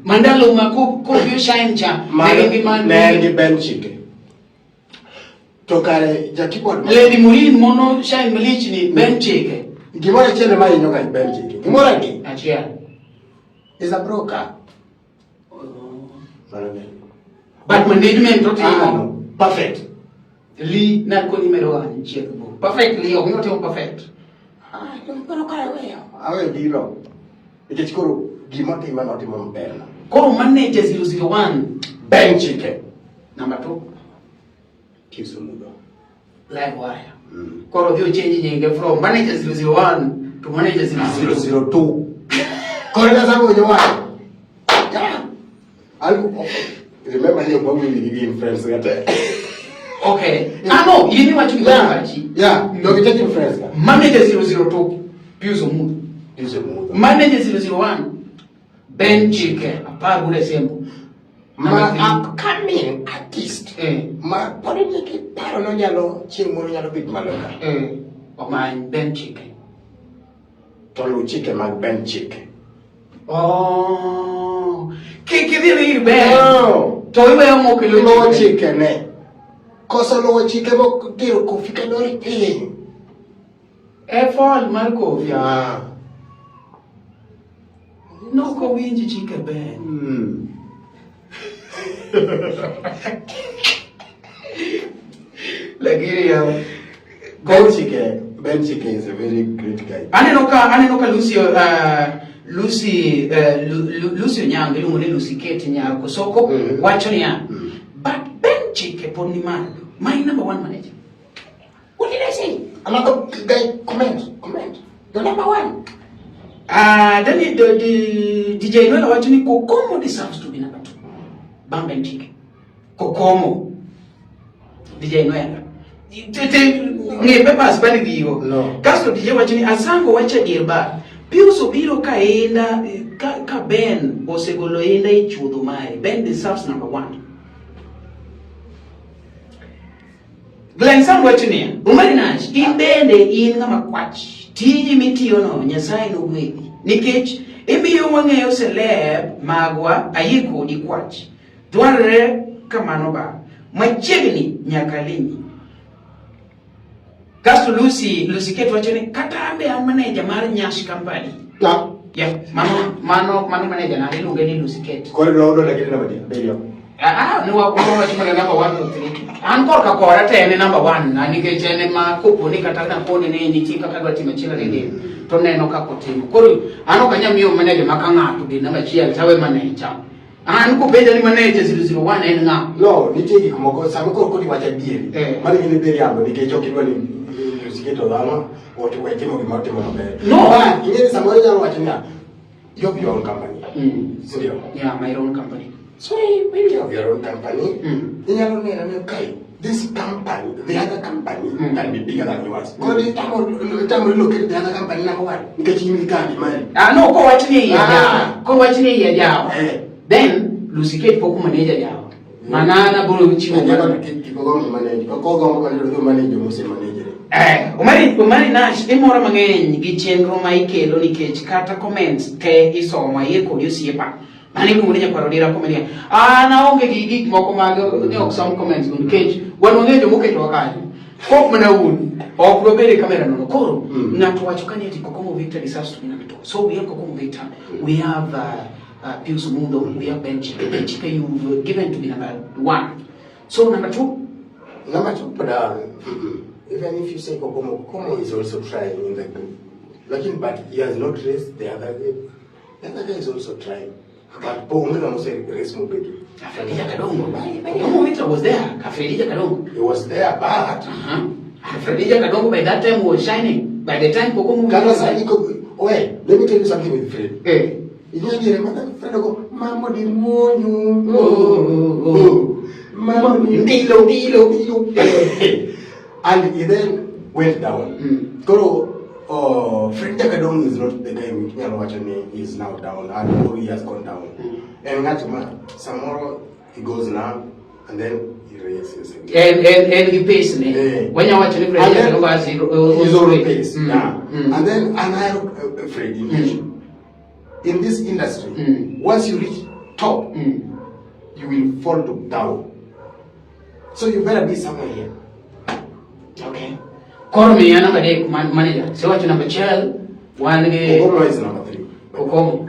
Mandalo ma Kofi Shine cha. Mano Ne gin gi man. ne en gi Ben Chike. To kare ja keyboard Lady Murin mono Shine Malich ni Ben Chike. Gimoro achiel ema hinyo ga Ben Chike. Gimoro adi Achiel. is a broker. Mano ne. But management to Ah, timo. no. Perfect. Li na koni mero an chiek bo. Perfect li ok notimo perfect. Ah, dong koro kare weyo. Aweyo gino. Nikech koro gima otimo notimo maber na. Koro manager 001 Ben Chike. number 2 Pius Omudho. Live wire. Koro dhi ochange nyinge from manager 001 to manager 002. 002. Koro ka sabu winjo wacho. Yeah. I'll, remember ni ok wawinj gi influence kata. Okay. Ah no, in iwacho gima Yeah. wachi. Yeah, dog ichach influence ka. Manager 002 Pius Omudho. Pius Omudho. Manager 001 Ben Chike apar gure sembo. Ma Number three. upcoming artist. Ma pod nigi paro nonyalo chieng' moro nyalo bet malo ka. Omany Ben Chike. To luw chike mag Ben Chike. Oh. Kik idhi ir Ben. No. To iweyo mok iluw Luwo chike. chike ne. Koso luwo chike mok tero Kofi Kadori piny. E fall mar Kofi. Yeah. Nok owinj chike Ben. Lakini ya Ben Chike is a very great guy. Aneno ka Lucy Lucy Lucy Onyango iluongo ni Lucy Kate Nyar Kosoko wacho niya but Ben Chike pod ni malo. My number one manager. What did I say? Another guy comment, comment. The number one. Then the DJ Noel wacho ni Kokomo deserves to be number 2. Bang Ben Chike. Kokomo. DJ Noel. Ng'e papers bani gigo. No. Kasto DJ wacho ni Asango wacho adier ba. Pius obiro ka inda ka Ben osegolo inda e chuodho mare. Ben deserves number 1. Glenn Sam wacho niya, Omari Nash, in bende in ng'ama kwach. Tiji mitiyono Nyasaye nogwedhi. Nikech imiyo wang'eyo celeb magwa ayie kodi kwach. Dwarore kamano ba. Machiegni nyaka limi. Kasto Lucy Kate wacho ni kata an be an manager mar Nyash Company. Na. Yeah, mano manager na iluonge ni Lucy Kate. Koro nodo lakini namba abiriyo. Ah, ni wa kuwa wacho mana number 1 to 3. An korka kora to en e number 1 na nikech en ema kopo ni kata nakone ni nitie kaka adwa timo achiel ariyo to neno kaka otimo. Koro an ok anyal miyo manager ma ka ng'ato bed namba achiel to awe manager. An kopenja ni manager 001 en ng'a? No, nitie gik moko sama koro kodi wacho adieri. Mano gin miriambo nikech ok idwa ni Lucy Kate odhano we timo gima otimo maber. No. But ing'e ni samoro inyalo wacho niya, you have your own company. Sindio? Yeah, my own company. So when you have your own company, inyalo neno ni okay, this company, the other company can be bigger than yours. Koro itamo relocate the other company number 1 nikech in gi kambi mari. Ah, no, kowach ni iye Ah. jawa. Kowach ni iye jawa. Then Lucy Kate pok manager jawa. Mana na biro chiwo Nyaka mana. kik ogomb manage. Kok ogombo kata dhi manage mose manage. Omari Nash, imora mang'eny gi chenro ma ikelo nikech kata comments te isomo ayie kodi osiepa. Mano iluongo ni nyakwar Odira comment. An aonge gi gik moko mag ni ok som comments go nikech wan wang'eyo joma oketowa kanyo. Kok mana un, ok wabed e kamera nono. Koro ng'ato wacho ka ni ati Kokomo Victor deserves to be number 2. So we have Kokomo Victor, we have Pius Omundo, we have Ben Chike. Ben Chike you've given to be number 1. So number 2? Number 2, but even if you say Kokomo, Kokomo is also trying in the group. Lakini, but he has not raised the other guy. The other guy is also trying. But po unge na mose raise mubedi. Fredi Jakadongo. Kokomo Witra was there. Fredi Jakadongo. He was there but Fredi Jakadongo by that time was shining. By the time Kokomo kata Witra sani ko we let me tell you something with Fred. Eh. Ing'e mana Fred go mambo di muonyo. Oh, oh, Mambo di Ndilo, ndilo, ndilo. And he then went down. Koro Fred Jakadong is not the guy minyalo wacho ni he is now down and or he has gone down. En ng'at ma samoro he goes now and then he raises again. En gi pace ne. Eh. Wanya wacho ni Fredi And then- Jakadongo has his His own pace. Yeah. And then and I Fred in this industry, once you reach top, you will fall to down. So you better be somewhere here. Okay. Koro miya namba adek manager. Sewacho namba achiel wan gi Okomo is number 3. Okomo.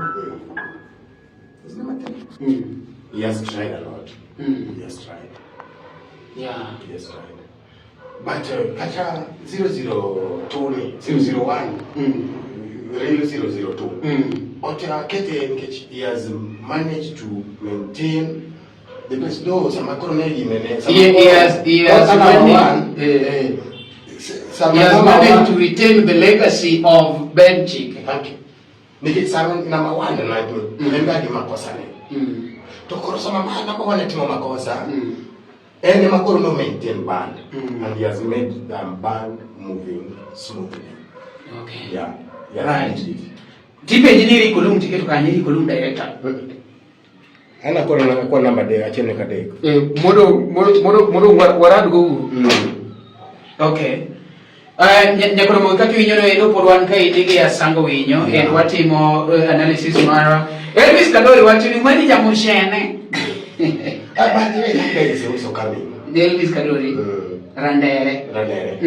He's number 3. He has tried a lot. He has tried. He has tried. But kata 002 ni 001 real 002 Otera kete nikech he has managed to maintain the best though sama koro ne gimene sama He has koro number managed- one, sama He has number managed one- to retain the legacy of Ben Chike. Thank you. Nikech sama number one na en ga gi makosa ne. To koro sama ma number one timo makosa, en ema koro no maintain band and he has made the band moving smoothly. Okay. Yeah. He has Right. made it. Tipenji ni Eric Olum tiketo kanye Eric Olum director. An akoro kwa namba adek, achiel nyaka adek. Eh, modo warad go uru. Okay. Nyakoromo kaka iwinjo no endo pod wan kaendi gi Asango Winyo and watimo analysis mar Elvis Kadori wacho ni mani jamushene. Ah, by the way, that guy is also coming. Elvis Kadori. Randere. Randere.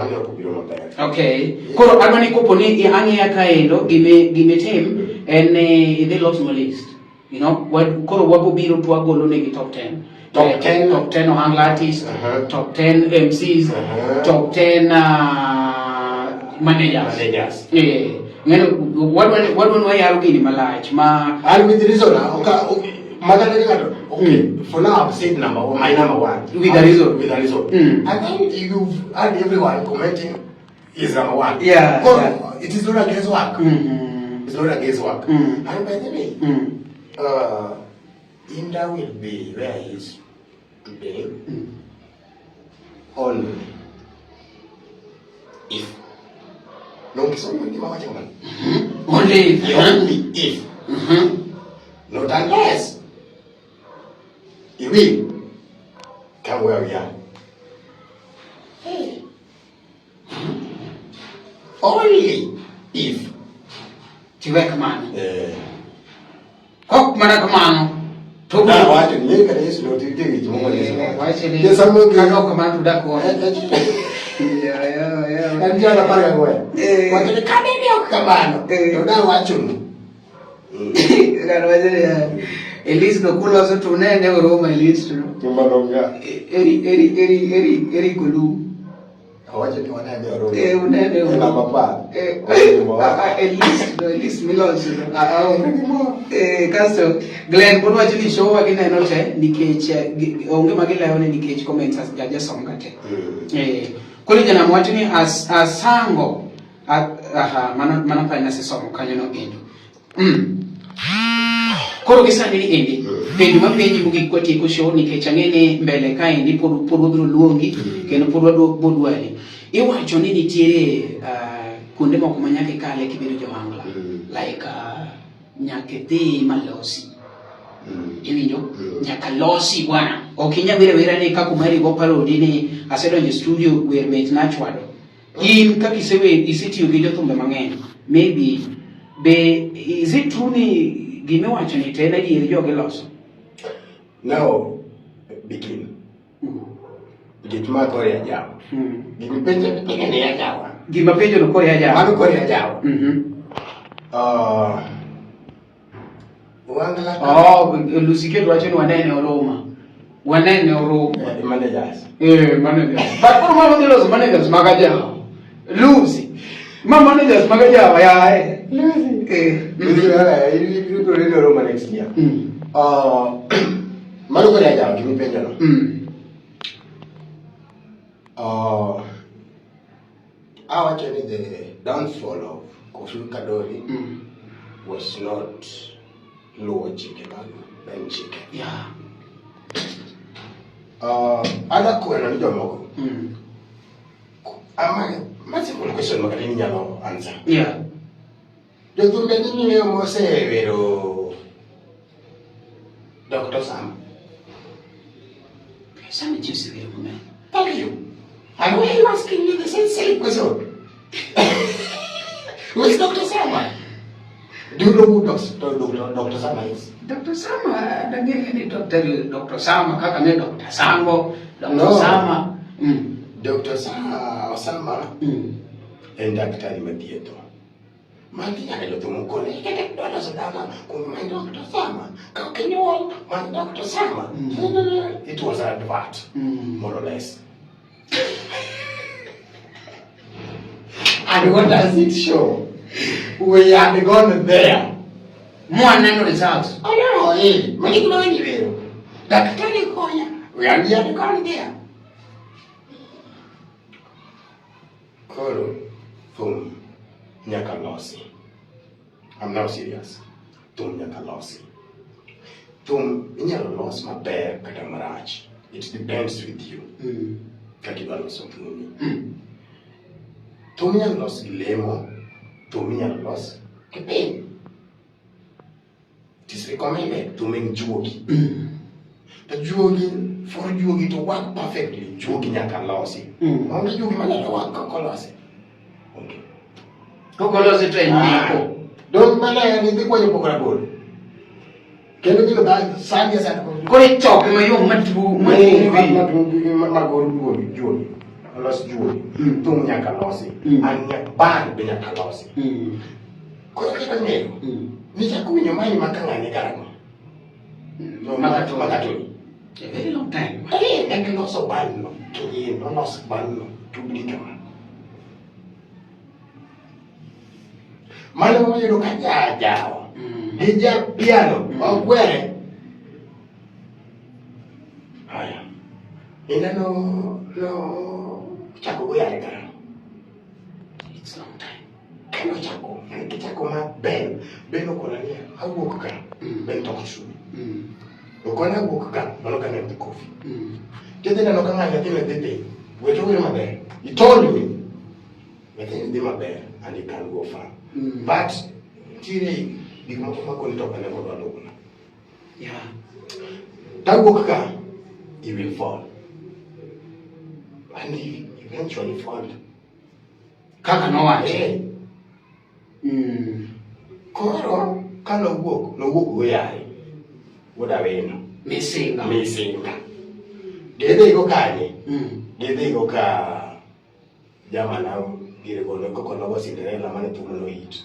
Aneno kobiro maber. Okay. Koro adwa ni kopo ni ang'iya kaendo gime tim en ni idhi los no list. You know, koro wabobiro to wagolo negi top 10. Top 10. Top 10 Ohangla artists, top 10 MCs, top 10 managers. Managers. Yeah. Ng'eno wadwa ni wayaro gini malach ma And with reason, okay, Magana ng'ato, okay, for now I've said number one, my number one. With a reason. With a reason. And then you've had everyone commenting is number one. Koro, It is not a guesswork. It's not a guesswork. And by the way, Inda will be where he is today only if. No, kisomo gima wacho kamano. Only if. Only if. Not unless. He will come where we are. Hey. Only if. Tiwe kamano. Kok mana kamano. To Na wacho ni yeye kana Yesu no tije gi chimo Yesu. Wacho ni Yesu mo gi kaka ok kamano to dak kode. Yeah. En jana par gang'wen. Wacho ni kane ni ok kamano. To da wacho ni. Ng'ano wacho ni Elis no kuloso to unene oromo Elis no. Chumba donga. Eri Kolum. Owacho ni wanene oromo. Unene oromo. Namba apar. Elis no Elis miloso no. Kasto Glenn pod wacho ni show wa gineno te nikech onge ma gilewo ni nikech comments ajasomga te. Koro janam wacho ni asango aha mano pa nasesomo kanyo no endo. Koro gi sani ni endi penjo mapenji mogik kwatieko show nikech ang'e ni mbele kaendi pod wabiro luongi kendo pod wadwa dwari. Iwacho ni nitiere kuonde moko ma nyaka ikale kibedo jo ohangla like nyaka idhi malosi. Iwinjo? Nyaka losi bwana. Ok inyal wero awera ni kaka Omari go parodi ni asedonjo e studio wer mit nachwado. In kaka isetiyo gi jothumbe mang'eny, maybe be is it true ni gimiwacho ni te en adier jogi loso? Now begin. Nikech ma kore ajawa. Gima penjo ni ajawa. Gima penjo no kore ajawa. Mano kore ajawa. Ohangla Oh, Lucy Keto wacho ni wanene Oroma. Wanene Oroma. Managers. Managers. But koro mama dhi loso managers mag ajawa. Lucy. Ma managers mag ajawa yaye. Lucy. Lucy, ibiro neno Oroma next year. Mano kore ajawa gima ipenjo no. Awacho ni the downfall of Kofi Kadoli was not luwo chike mag Ben Chike. Adwa kwero ni jomoko. Ama ma simple question ma kata in inyalo answer. Jothumbe ni ng'eyo mosewero Dr. Sam. Sama ji osewero mang'eny. Thank you. And why are you asking me the same silly question? Who is Dr. Sama? Do you know who Dr. Sama is? Dr. Sama, dang'e ni Dr. Sama kaka ne Dr. Sango, Dr. No. Sama. Dr. Osama en daktari mathietho. Magi nyaka jothum okone kata kidwa loso dala kuom many Dr. Sama. Ka ok inyuol many Dr. Sama. It was an advert, more or less. And what does it show? We had gone there. Mwaneno results. Oh no, eh, magi gima winy wero. Daktari konya. We had gone there. Koro thum nyaka losi. I'm now serious. Thum nyaka losi. Thum inyalo los maber kata marach. It depends with you. Kaka idwa loso thumi. Thum inyalo los gi lemo, thum inyalo los gi piny. It is recommended thum en juogi. To juogi, for juogi to work perfectly, juogi nyaka losi. Onge juogi manyalo work kok olosi. Onge. Kok olosi to en neko. Dong mana ni dhi kwanyo pok rabolo. Kendo gino da sani sani. Koro ichoke mayom matuo Magor juogi, juogi. Olos juogi. Thum nyaka losi. An nyaka band be nyaka losi. Koro kaka ng'eyo, nichako winjo mae ma ka ng'ane karang'o? Makatoni. Makatoni. A very long time. Eh, ne giloso band no, to gin nolos band no, tubni kama. Mano wayudo ka jajawa gi ja piano okwere. Haya. Ineno no chako go yare karang'o? It's long time. Kano chako, mane kichako ma Ben, Ben okona ni awuok ka, Ben to Kisumu. Okona awuok ka, mano ka ne dhi Kofi. Tidhi neno ka ng'ani nyathini dhi piny, we to wer maber. He told me, nyathini dhi maber and he can go far. But nitiere gik moko ma koni to ok ane kodwa luwona. Tawuok ka, he will fall. And he eventually fall. Kaka nowacho. Eh. Koro ka nowuok, nowuok go yaye. Wuod Awino. Misinga. Misinga. Gidhigo kanye? Gidhigo ka jamana gire gono koko nogo Cinderella mane thum no hit.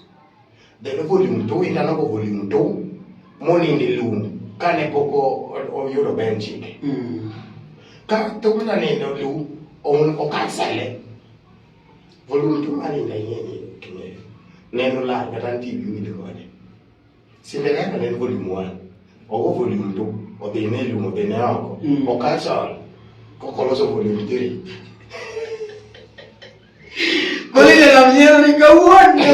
Then volume 2 inda nogo volume 2 moninde lum kane pok oyudo Ben Chike. Ka thumno nindo lum okansele. Volume 2 mane inda ing'e king'eyo. Neno lal kata nitie wiyi wil kode. Cinderella ne en volume 1. Ogo volume 2, odhi ne lum, odhi ne oko. Okansel. Koko loso volume 3. Koro inyalo nyiero ni kawuono.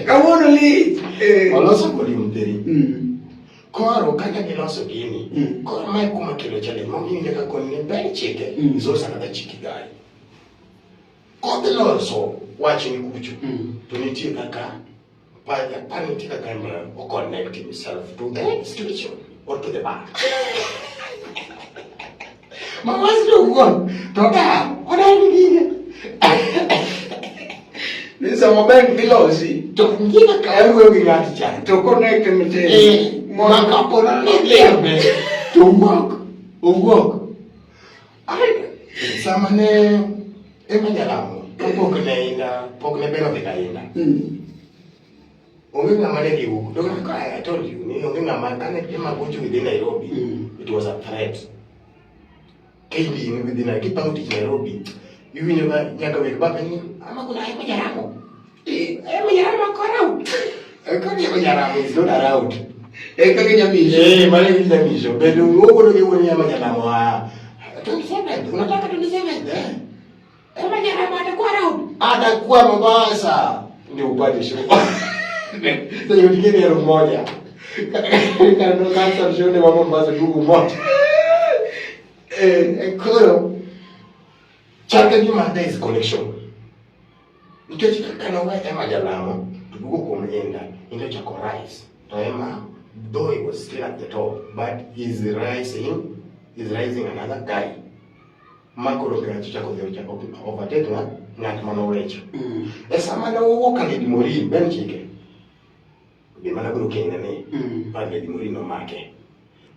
Kawuono lich. Oloso volume 3. Koro kaka giloso gini, koro mae kuma kelo challenge momiyo nyaka koni ni Ben Chike is also another cheeky guy. Kodhi loso wach ni kucho, to nitie kaka pa nitie kaka o connect himself to the institution or to the bank. Ma wach owuon to odar, odar gi gige. Ni sama bank dhi losi, To nitie kaka owuoyo gi ng'at cha. to connect matin. Eh, ma kapo ni odhi to owuok, owuok. Ai, sama ne ema jalamo, kapok ne inda, pok ne Ben odhi ka inda. Onge ng'ama ne dhi wuok. Donge ka I told you ni onge ng'ama kane Emma gocho within Nairobi, it was a threat. KD in within Nairobi, kipango tich Nairobi, iwinjo ka nyaka weg bape ni ama kuna Emma Jaramo. Eh, Emma Jaramo ok around. Koni Emma Jaramo is not around. E kaka nyamisho. Eh, mano e nyamisho. Bedo wuoyo gi wuon Emma Jalamo a 27, unataka 27 eh? Emma Jalamo atakuwa around. Atakuwa Mombasa. Ndio upate show. Sasa hiyo tiketi 1,000. Kando kansa show ne wa Mombasa dugu moja. Eh, koro chal ka gima there is connection. Nikech kaka nowe Emma Jalamo to duogo kuom Inda, Inda ochako rise. To Emma, though he was still at the top, but he's rising another guy. Ma koro gacho chako dhi ochako overtake ng'at manowecho. E sama ne owuok ka Lady Maureen, Ben Chike, gima nabiro kende ni, ma Lady Maureen nomake.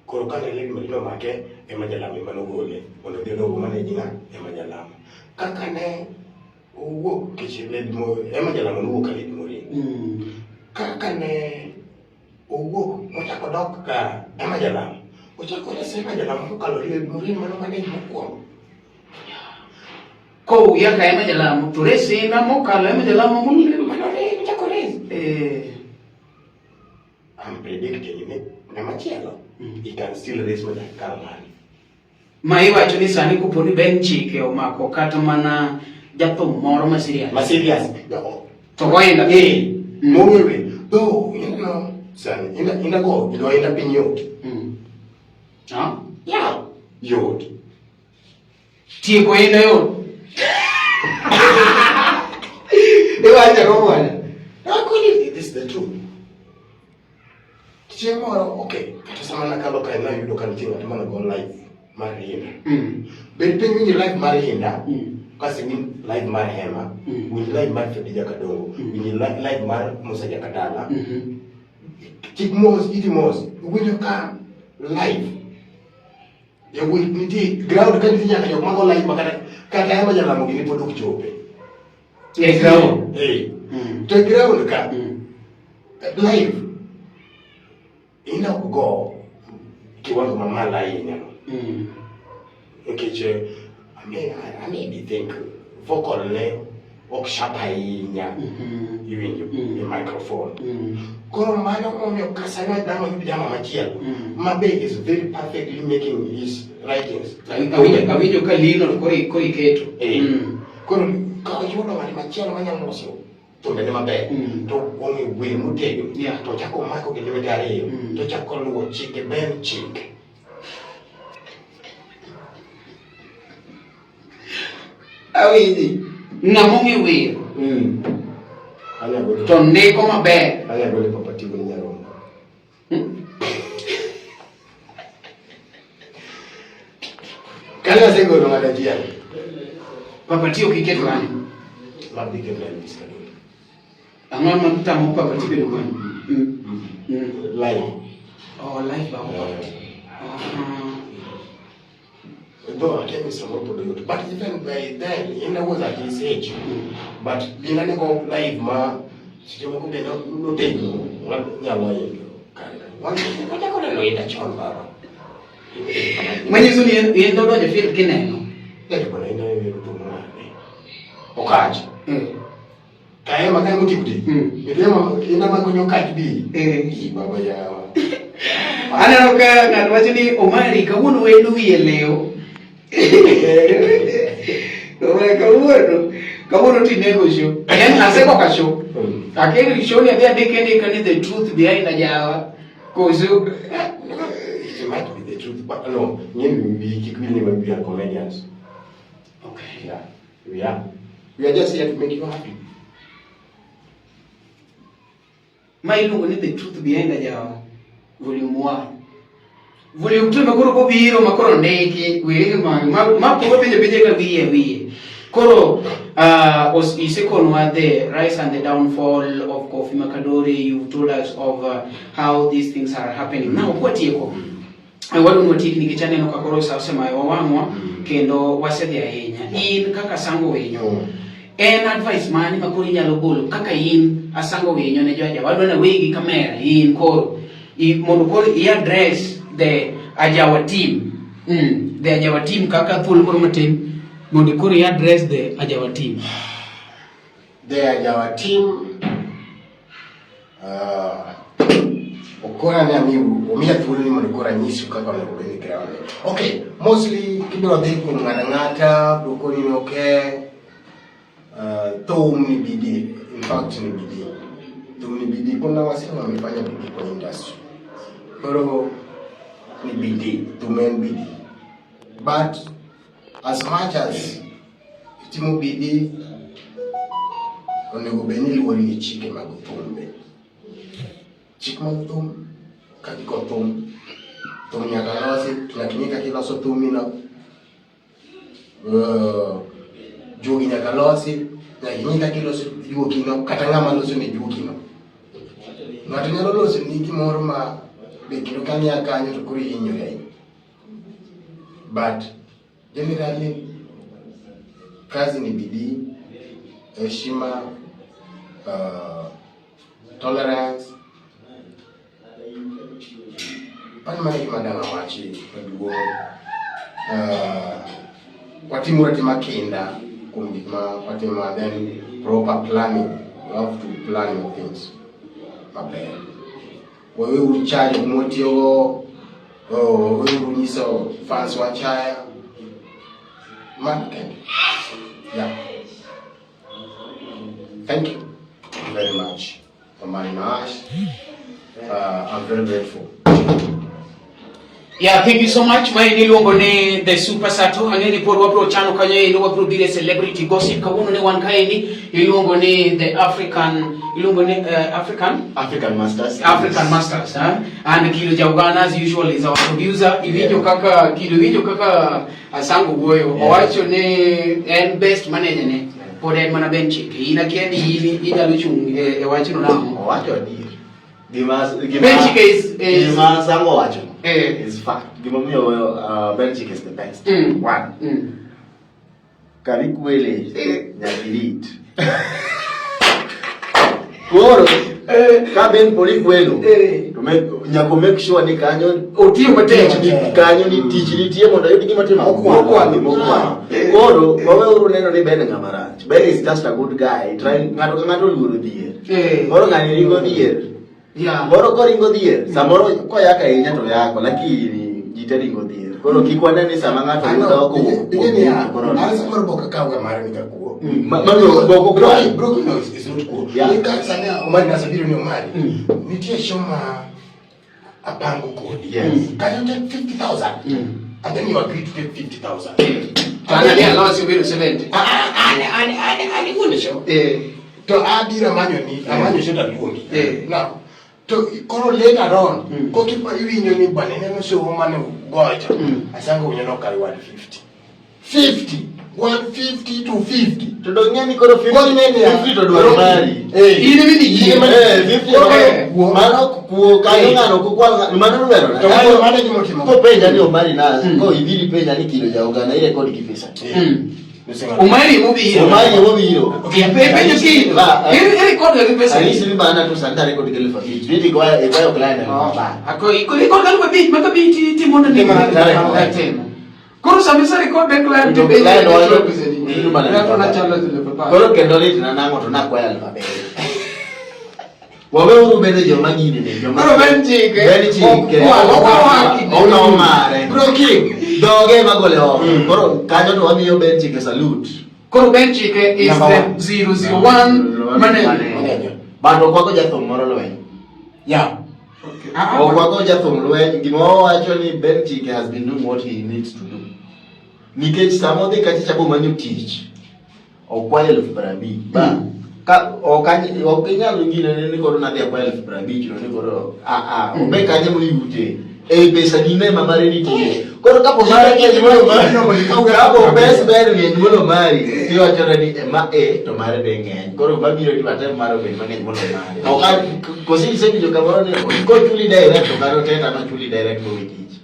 Koro kane Lady Maureen nomake, Emma Jalamo ema nogole mondo odhi odog manage ng'a Emma Jalamo. Kaka ne owuok kech Lady Emma Jalamo nowuok ka Lady Maureen. Kaka ne owuok mochako dok ka Emma Jalamo, ochako rese Emma Jalamo mokalo Lady Maureen mano manage mokwongo. Kowuok ka Emma Jalamo to rese Inda mokalo Emma Jalamo mano ochako res. Eh. I'm predicting ni ng'ama chielo he can still raise manyaka kal mani. Ma iwacho ni sani kopo ni Ben Chike omako kata mana jathum moro ma serious. Ma serious. To go Inda. Eh, mong'ewe. Though, you know, sani, inda go, ilo inda piny yot. Ah? Yeah, yot. Tieko Inda yot. Iwacho go bwana. Nakweli, this is the truth. Chieng' moro, okay, kata sama nakalo kae nayudo ka nitie ng'at mane go live mar Inda. Bed piny winj live mar Inda, kasto iwinj live mar Hema, winj live mar Freddy Jakadongo, winj live mar Musa Jakadala. Chik mos, iti mos, iwinjo ka live. Yawuoyi nitie ground ka nitie nyaka jok mago live ma kata Emma Jalamo gini pod ok chope. E ground. Eh. To e ground ka live Inda ok go kiwango mamalo ahinya no. Nikech I mean, I maybe think vocal ne ok sharp ahinya iwinjo e microphone. Koro mano momiyo kasana dhano yud jama machielo ma be is very perfectly making his writings. Awinjo ka Lino to koro iketo. Eh. Koro ka oyudo ng'at machielo manyalo loso thumbene maber to ong'e wer motegno to ochako omako gi lwete ariyo to ochako luwo chike Ben Chike. Awinji. Ng'ama ong'e wer to ndiko maber. Anya golo Papa Tigo ni Nyarombo. Kane asegolo ng'ato achiel. Papa T ok iketo kanyo. Madhi keto Elvis Kadoli. Ang'o ma tamo Papa T bedo kanyo? Live. Oh, live ba Papa T. Though akia ni samoro pod oyot. But even by then, Inda was at his age. But Inda ne go live ma seche moko be notegno nyalo hinyo kare. Wachako neno Inda chon baba. Manyiso ni en dodonjo e field kineno. Eh, bwana Inda ne thum nade. Okach. Ka ema ka ema otieko tich. Ema Inda ma konyo Okach bi. Eh. Ii, baba yawa. Aneno ka ng'ato wacho ni Omari kawuono wendo wiye lew. Omari kawuono tinego show. En aseko ka show. Akelo show ni adhi andike ndika ni the truth behind ajawa. Koso It might be the truth, but no, we kik wil ni we are comedians. Okay. Yeah, we are. We are just here to make you happy. Ma iluongo ni the truth behind ajawa volume 1. Volume 2 ma koro kobiro ma koro ndiki weri ma pogo penjo penjo ka wiye wiye. Koro isekonwa the rise and the downfall of Kofi Makadori. You've told us of how these things are happening. Now kwatieko. Wadwa watiek nikech aneno ka koro sa osemayo wang'wa kendo wasedhi ahinya. In kaka Asango Winyo, en advice mane ma koro inyalo golo kaka in Asango Winyo ne jo Ajawa? Wadwa na weyi gi kamera in koro mondo koro i address the Ajawa team. The Ajawa team kaka thuolo moro matin mondo koro i address the Ajawa team. The Ajawa team Okona ni amiu, omiya thuolo ni mondo koro anyisu kaka onego bed ni ground. Okay, mostly kibiro dhi kuom ng'ato ang'ata, biro koni ni okay, thum ni bidii, in fact ni bidii. Thum ni bidii. Kuna wasee wamefanya bidii kwa industry. Koro ni bidii, thum en bidii. But as much as itimo bidii, onego bed ni iluwori gi chike mag thum be. Chik mag thum, ka giko thum, thum nyaka losi, to nyaka ing'e kaka iloso thumino. Juogi nyaka losi, nyaka ing'e kaka iloso juogino, kata ng'ama loso ne juogino. Ng'ato nyalo loso ni gimoro ma be kendo ka nia kanyo to koro ihinyori ahinya. But generally kazi ni bidii, heshima, tolerance. Mano mana gima dang' awachi maduong'. Watimuru atima kinda kuom gik ma watimo and then proper planning. You have to plan your things maber. Waweuru chayo kuma watiyogo, waweuru nyiso fans wachaya. Mano kende. Yeah. Thank you very much, Omari Nash. I'm very grateful. Yeah, thank you so much. Mae niluongo ni The Super Sato. Ang'e ni pod wabro chano kanyo endo wabro biro e celebrity gossip. Kawuono ne wan kaendi iluongo ni The African iluongo ni African African Masters. African Masters, huh? And Kido Jaugana as usual is our producer. Iwinjo kaka Kido iwinjo kaka Asango wuoyo. Owacho ni en best manager ne. Pod en mana Ben Chike. In akia ni in inyalo chung' e wachno nang'o? Owacho adier. Gima Ben Chike is gima Sango owacho is fact. Gimomiyo Ben Chike is the best. One. Kamikwele nyaka irit. Koro ka Ben podi kwelo to nyaka make sure ni kanyo otiyo matek. Tich kanyo ni tich nitie mondo oyud gima timo Mokwano. Mokwano. Koro waweuru neno ni Ben ng'ama rach. Ben is just a good guy. Trying ng'ato ka ng'ato oluoro dhier. Koro ng'ani ringo dhier. Moro koringo dhier, samoro koyako ahinya to yako, lakini ji te ringo dhier. Koro kik wane ni sama ng'ato yudo kowuok kuom Ing'e niya, to koro an samoro bok akaw ga mare ni ka kuo. Mano bok okwal. Broken nose is not kuo. Yeah. Ni ka sani Omari nasebiro ni Omari. Nitie show ma apango kodi. Yes. Can you take 50,000? And then you agree to take 50,000. To an ani alosi obiro 70. An iwuon e show. To abiro amanyo ni, amanyo show to aluongi. Now, to koro later on, kokipa iwinjo ni bwana ineno show mane ugoyo cha. Asango winyo nokawo 150. 50. 150 to 50. To dong' ng'e ni koro 50 Koro ing'e niya, 50 to dwaro mari. In ema idhi yie. 50 Koro kuo. mano kuo kanyo ng'ano ok okwal ng'ano mano dwaro To mano mano e gima otimo. Kopenja ni Omari Nas, ko ibiro ipenja ni Kido ja Uganda irekod gi pesa. Omari mobiro. Omari mobiro. Penjo Kido. Irekod gi pesa. Anyisi ni bana to sani tarekod gi 5,000. Bidi goyo igoyo client 5,000. Ako irekod gi 5,000 maka bi timo ni. Timo. Koro sama iserekod ne client To to penjo client ni wacho, pesa di. "Ni mana Ng'ato 5,000." nachalo 5,000. Koro kendo litna nang'o to nakwayo 7,000. Waweuru bedo joma gini ne joma. Koro Ben Chike. Ben Chike. Okwalo haki. Ouno mare. Bro King. Dhoge ema gole oko. Koro kanyo to wamiyo Ben Chike salute. Koro Ben Chike is Number the one. 001 manager. Manager. But ok wago jathum moro lweny. Yeah. Ok wago jathum lweny. Gima wawacho ni Ben Chike has been doing what he needs to do. Nikech sama odhi kacha cha bomanyo tich, okwayo 50,000. Ba ka ok ok inyal gine ni koro nadhi akwayo 50,000 to ni koro a a obe kanyo moyute. E pesa ni ne ma mare nitie. Koro kapo mare ng'eny molo mari, kapo pes ber ng'eny molo mari, tiwacho ni ema e to mare be ng'eny. Koro mabiro ni watem mare obed mang'eny molo mare. Ok kosi isewinjo kamoro ni kochuli direct to kare oteta nochuli direct mowe tich.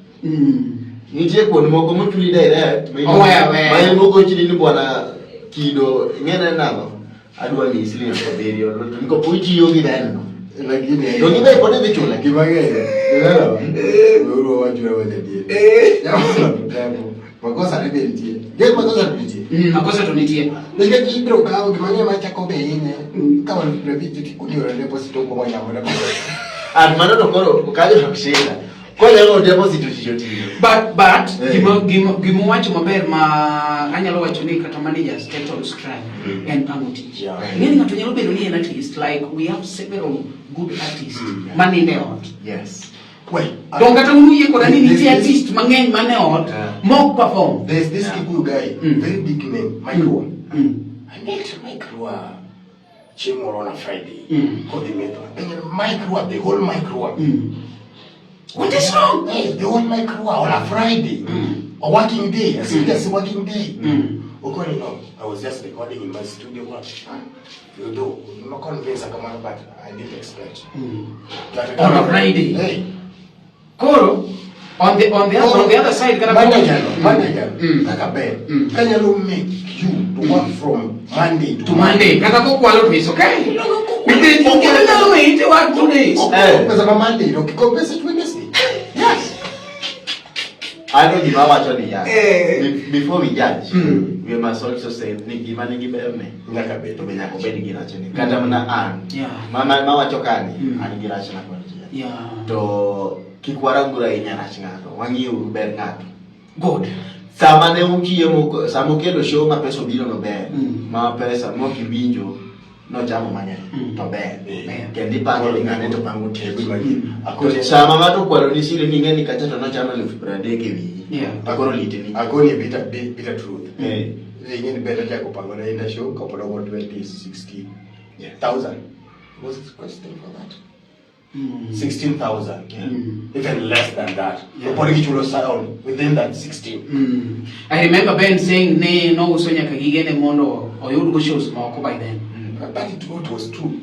Nitie kuond moko mochuli direct ma Oweyo aweya. ma in ogochni ni bwana Kido ing'ene nang'o? Adwa miyi siling 7,000 to niko itiyo gi deno. Lakini To gibe pod idhi chule. Gima ng'eyo. Ineno? Weuru wawachre wach adier. Jamano temo. Makosa ne be nitie. Gik makosa to nitie. Makosa to nitie. Nikech ibiro kawo gima ng'eyo machako be hinye. Kawo 50,000 to ikoni oro deposit to kuom wanyamo deposit. An mano to koro kanyo to shida. Konyalo deposit to tich otiyo. But Eh. gima wacho maber ma anyalo wacho ni kata managers total strike en pango tich. Yeah. Ng'eni ng'ato nyalo bedo ni en artist, like we have several good artists manindo e ot. Yes. Well, To kata un uyie koda ni nitie There's artist mang'eny mane ot Yeah. mok perform. There's this Yeah. Kikuyu guy, very big name, Mike Rua. I met Mike Rua chieng' moro on a Friday. Kodhi metho. Penjo ni, Mike Rua, the whole Mike Rua. What is wrong? Hey, the whole Mike Rua on a Friday. A working day, a serious working day. Okoni no, I was just recording in my studio. Ah, you do, no convince kamano, but I didn't expect. That On a Friday? Hey. Koro on the other side kata Manager, manager, kaka ber. Kanyalo make you to work from Monday to to Monday kata kokwalo to is okay. Nikech onyalo wait work 2 days. Eh. Pesa ma Monday to compensate Wednesday. Yes. Ano gima wacho ni ya. Eh. Before we judge, we must also say ni gima nigi berne. Nyaka bed. To be nyaka obed gi rachne. Kata mana an. Yeah. Ma wacho kani, an gi rachna konchiel. To kik waranguru ahinya rach ng'ato, wang'iuru ber ng'ato. Good. Sama ne uchiemo, sama ukelo show ma pesa obiro no ber, ma pesa mok iwinjo nochamo mang'eny to ber. Ber. Kendo ipango ni ng'ane to pango tich. Akoni To sama ng'ato okwalo ni siri ni ing'e ni kacha to nochamo 30,000 e wiyi. To koro litni. Akoni bitter, bitter truth. Eh. Ing'e ni better chako pango na ina show kapod ogo 20, 60,000. Was it question for that? 16,000. Even less than that. Yeah. Pod gichulo sound within that 16. I remember Ben saying ne nouso nyaka gigene mondo oyud go shows moko by then. But it was true.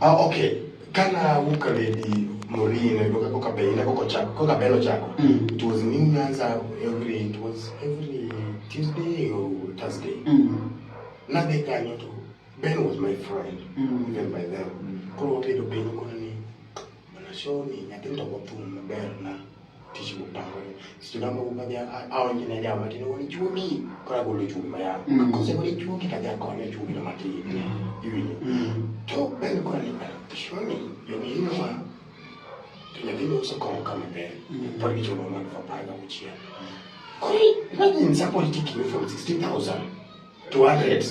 Ah, okay. Kana wuok Lady Maureen, koka Beina, koko chako, koka Ben ochako. It was New Nyanza every, it was every Tuesday or Thursday. Nadhi kanyo to Ben was my friend even by then. Koro wabedo piny okona ni bana show ni nyathini to go thum maber na tich mopangore. Seche ma moko madhi aonjo ne jawa matin okoni juogi koro agolo juogi mayang. Kosegole juogi to adhi akonyo juogi no matin. Iwinjo? To Ben kona ni bana show ni jogi hinyowa to nyathini uso kong'o ka maber. Pod gichulo mana 16,000. Koro imagine somebody taking you from 16,000 to 100.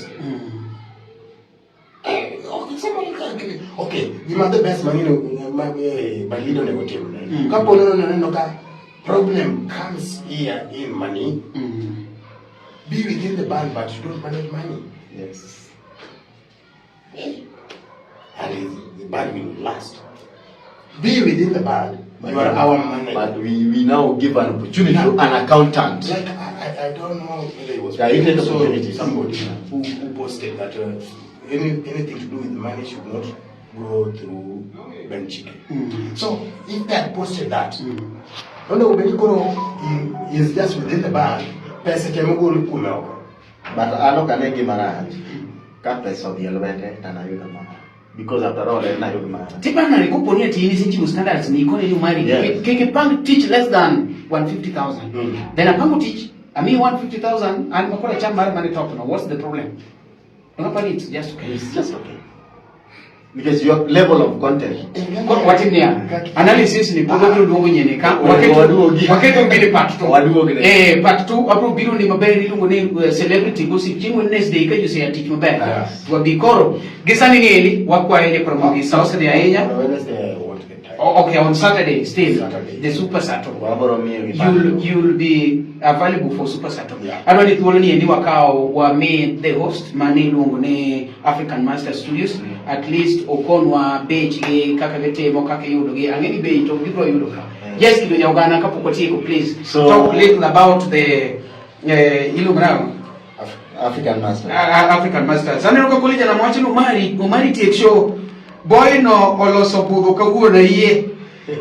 Okay, somebody can give it. Okay, gima the best mang'ino ma ma leader onego tim. Kapo ni oneno ka problem comes here in money, be within the band but you don't manage money. Yes. And the band will last. Be within the band. You are our manager. But we now give an opportunity to an accountant. Like I don't know whether it was Yeah, you take so opportunities. somebody who posted that anything to do with money should not go through Ben Chike. So if they had posted that, onego bed ni koro he is just within the band, pesa te mogol kuome oko. But an ok ane gima rach ka pesa odhi e lwete to an ayudo mara. Because after all en nayud mara. Tipang'ani kopo ni ati in isechiwo standards ni ikone ni mari Yes. kik ipang tich less than 150,000. Then apango tich ami 150,000 an makoro acham mara mane top no, what's the problem? Apani it's just okay. It's just okay. Because your level of content. Koro watim niya, analysis ni pod wabiro luongo nyiene ka waketo Waduogi. waketo gini part 2. Waduogi ne. Part 2 wabiro biro ni maber iluongo ni celebrity gossip chieng' Wednesday ka jose tich maber. Yes. Wabi koro gi sani ni eli wakwayo nyakwar sa osedhi ahinya. On Wednesday I want the time. Oh, okay, on Saturday still Saturday. the Super Saturday. Wabiro miyo gi You'll be available for Super Saturday. Yeah. Adwa ni thuolo ni endi wakaw wami the host mane iluongo ni African Master Studios at least okonwa bech gi kaka gitimo kaka iyudo gi ang'e ni bei to gibiro yudo ka. Yes, Kido Nyaugana kapok watieko please talk little about the iluongo nang'o? African Master. African Masters. Aneno ka kole jana wacho ni Omari tiek show. Boy no oloso budho kawuono yie.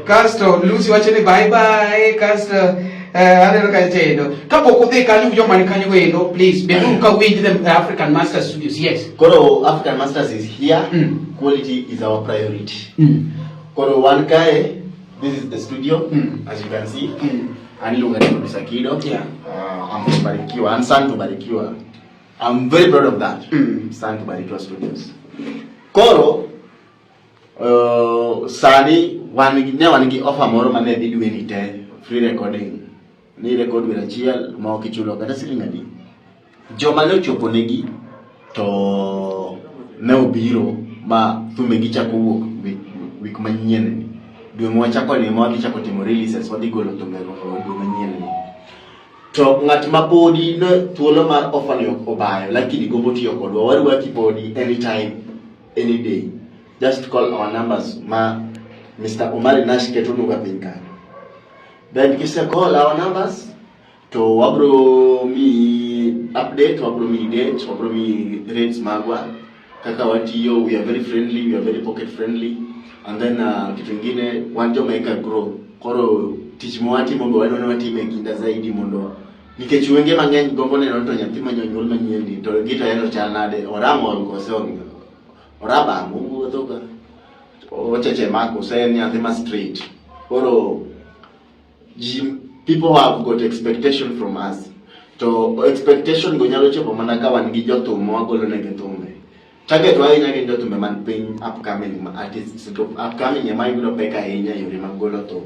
Kasto Lucy wacho ni bye bye. Kasto aneno ka chendo. Kapok udhi kanyo joma ni kanyo endo, please beduru ka winj the African Master Studios. Yes. Koro African Masters is here. Quality is our priority. Koro wan kae, this is the studio, as you can see. An iluonga ni Producer Kido. I'm from Barikiwa. I'm son to Barikiwa. I'm very proud of that. Son to Barikiwa Studios. Koro sani wan gi ne wan gi offer moro mane dhi dwe ni te free recording. Ni record wer achiel ma ok ichulo kata siling adi. Joma ne ochopo negi to ne obiro ma thumegi chako wuok week manyien ni. Dwe mwachako ni ma wadhi chako timo releases wadhi golo thumbego dwe manyien ni. To ng'at ma podi ne thuolo mar offer ni ok obayo lakini gombo tiyo kodwa warwaki podi anytime any day. Just call our numbers ma Mr. Omari Nash ketonuga piny kanyo. Then kise call our numbers to wabro miyi update, wabro miyi date, wabro miyi rates magwa kaka watiyo. We are very friendly, we are very pocket friendly. And then kitu ingine wan joma eka grow. Koro tich mwatimo be wadwa ni watime e kinda zaidi mondo nikech wenge mang'eny gombo neno to nyathi ma nyonyuol manyien ni to gito en ochal nade oramol kose orabam owuotho ka ocheche ma kose en nyathi ma straight. Koro ji people have got expectation from us to expectation go nyalo chopo mana ka wan gi jothum ma wagolo negi thumbe. Target wa ahinya gin jothumbe man piny upcoming ma artists to upcoming ema yudo pek ahinya e yore mag golo thum.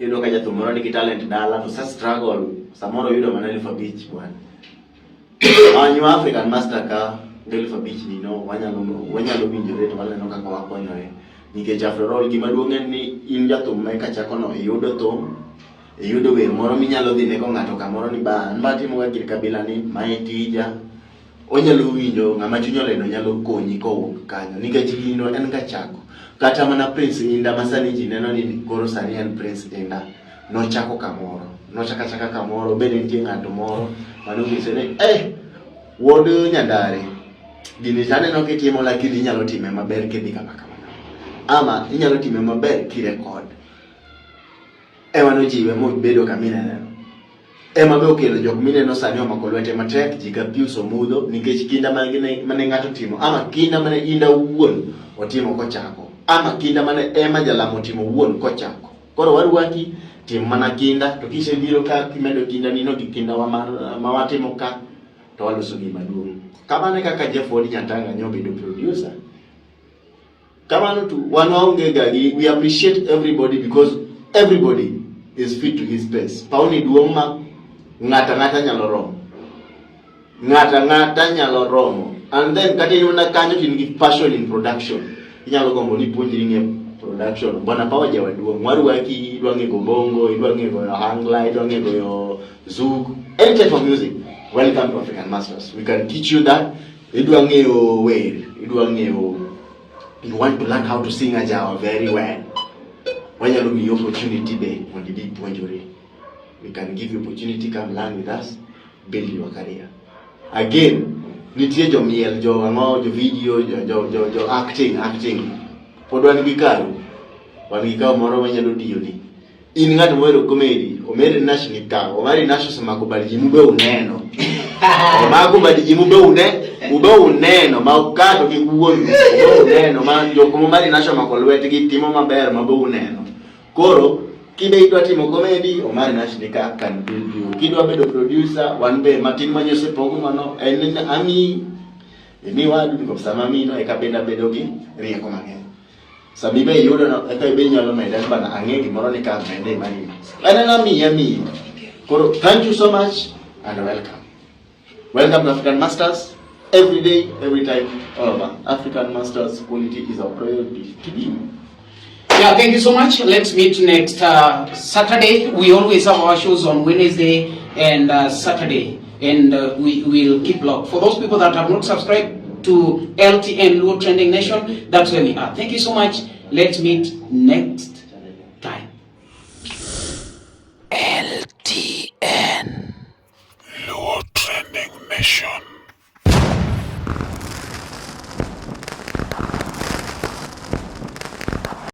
Iyudo ka jathum moro nigi talent dala to sa struggle samoro oyudo mana 5,000 bwana. Manywa African Master ka gi 5,000 ni no wanyalo winjore to waneno kaka wakonyore. Nikech after all gima duong' en ni in jathum ma eka chako no iyudo thum, iyudo wer moro minyalo dhi nego ng'ato kamoro ni ba an ba atimo ga gir kabila ni mae tija. Onyalo winjo ng'ama chunye olendo nyalo konyi kowuok kanyo nikech gino en ga chako. Kata mana Prince Indah ma sani ji neno ni koro sani en Prince Indah nochako kamoro. Nochako achaka kamoro bende nitie ng'ato moro mane onyise ni eh wuod Nyandare gini to aneno kitimo lakini inyalo time maber kidhi kama kama. Ama inyalo time maber kirekod. Ema nojiwe mobedo kama ineneno. Ema be okelo jok mineno sani omako lwete matek ji ka Pius Omudho nikech kinda mane ng'ato timo ama kinda mane Indah owuon otimo kochako ama kinda mane Emma Jalamo otimo owuon kochako. Koro warwaki tim mana kinda to kisebiro ka kimedo kinda nino gi kinda wa ma watimo ka to waloso gima duong'. Kamano e kaka Jeff Wuod Nyatanga ne obedo producer. Kamano tu wan waonge ga gi we appreciate everybody because everybody is fit to his space. Pauni duong' ma ng'ata ng'ata nyalo romo. Ng'ata ng'ata nyalo romo. And then kata in mana kanyo to in gi passion in production. Inyalo gombo ni ipuonjri ng'e production. Bwana Power jawa duong'. Warwaki idwa ng'e go bongo, idwa ng'e goyo hangla, idwa ng'e goyo zouk, any type of music. Welcome to African Masters. We can teach you that. Idwa ng'eyo wer, idwa ng'eyo you want to learn how to sing ajawa very well. Wanyalo miyi opportunity be mondo ibi ipuonjori. We can give you opportunity, come learn with us, build your career. Again, nitie jomiel, jo ang'o, jo video, jo acting. Pod wan gi karu. Wan gi karu moro manyalo tiyoni. In ng'at mohero comedy, Omari Nash ni ka. Omari Nash osemako bad ji mube uneno. Omako bad ji mube une, ube uneno ma ukato kik wuondu. Ube uneno ma jok ma Omari Nash omako lwetgi timo maber ma be uneno. Koro kibe idwa timo comedy, Omari Nash ni ka can build you. Kidwa bedo producer, wan be matin ma nyose pogo mano en ni ami imi wadu nikop sama amino eka bende abedo gi rieko mang'eny. Sama ibe iyudo no eka ibe inyalo mede ni bana ang'e gimoro ni ka mede mani. En en amiyi amiyi. Koro thank you so much and welcome. Welcome to African Masters. Every day, every time, all over. African Masters quality is our priority. To be. Yeah, thank you so much. Let's meet next Saturday. We always have our shows on Wednesday and Saturday, and we will keep locked. For those people that have not subscribed to LTN Luo Trending Nation, that's where we are. Thank you so much. Let's meet next time. LTN.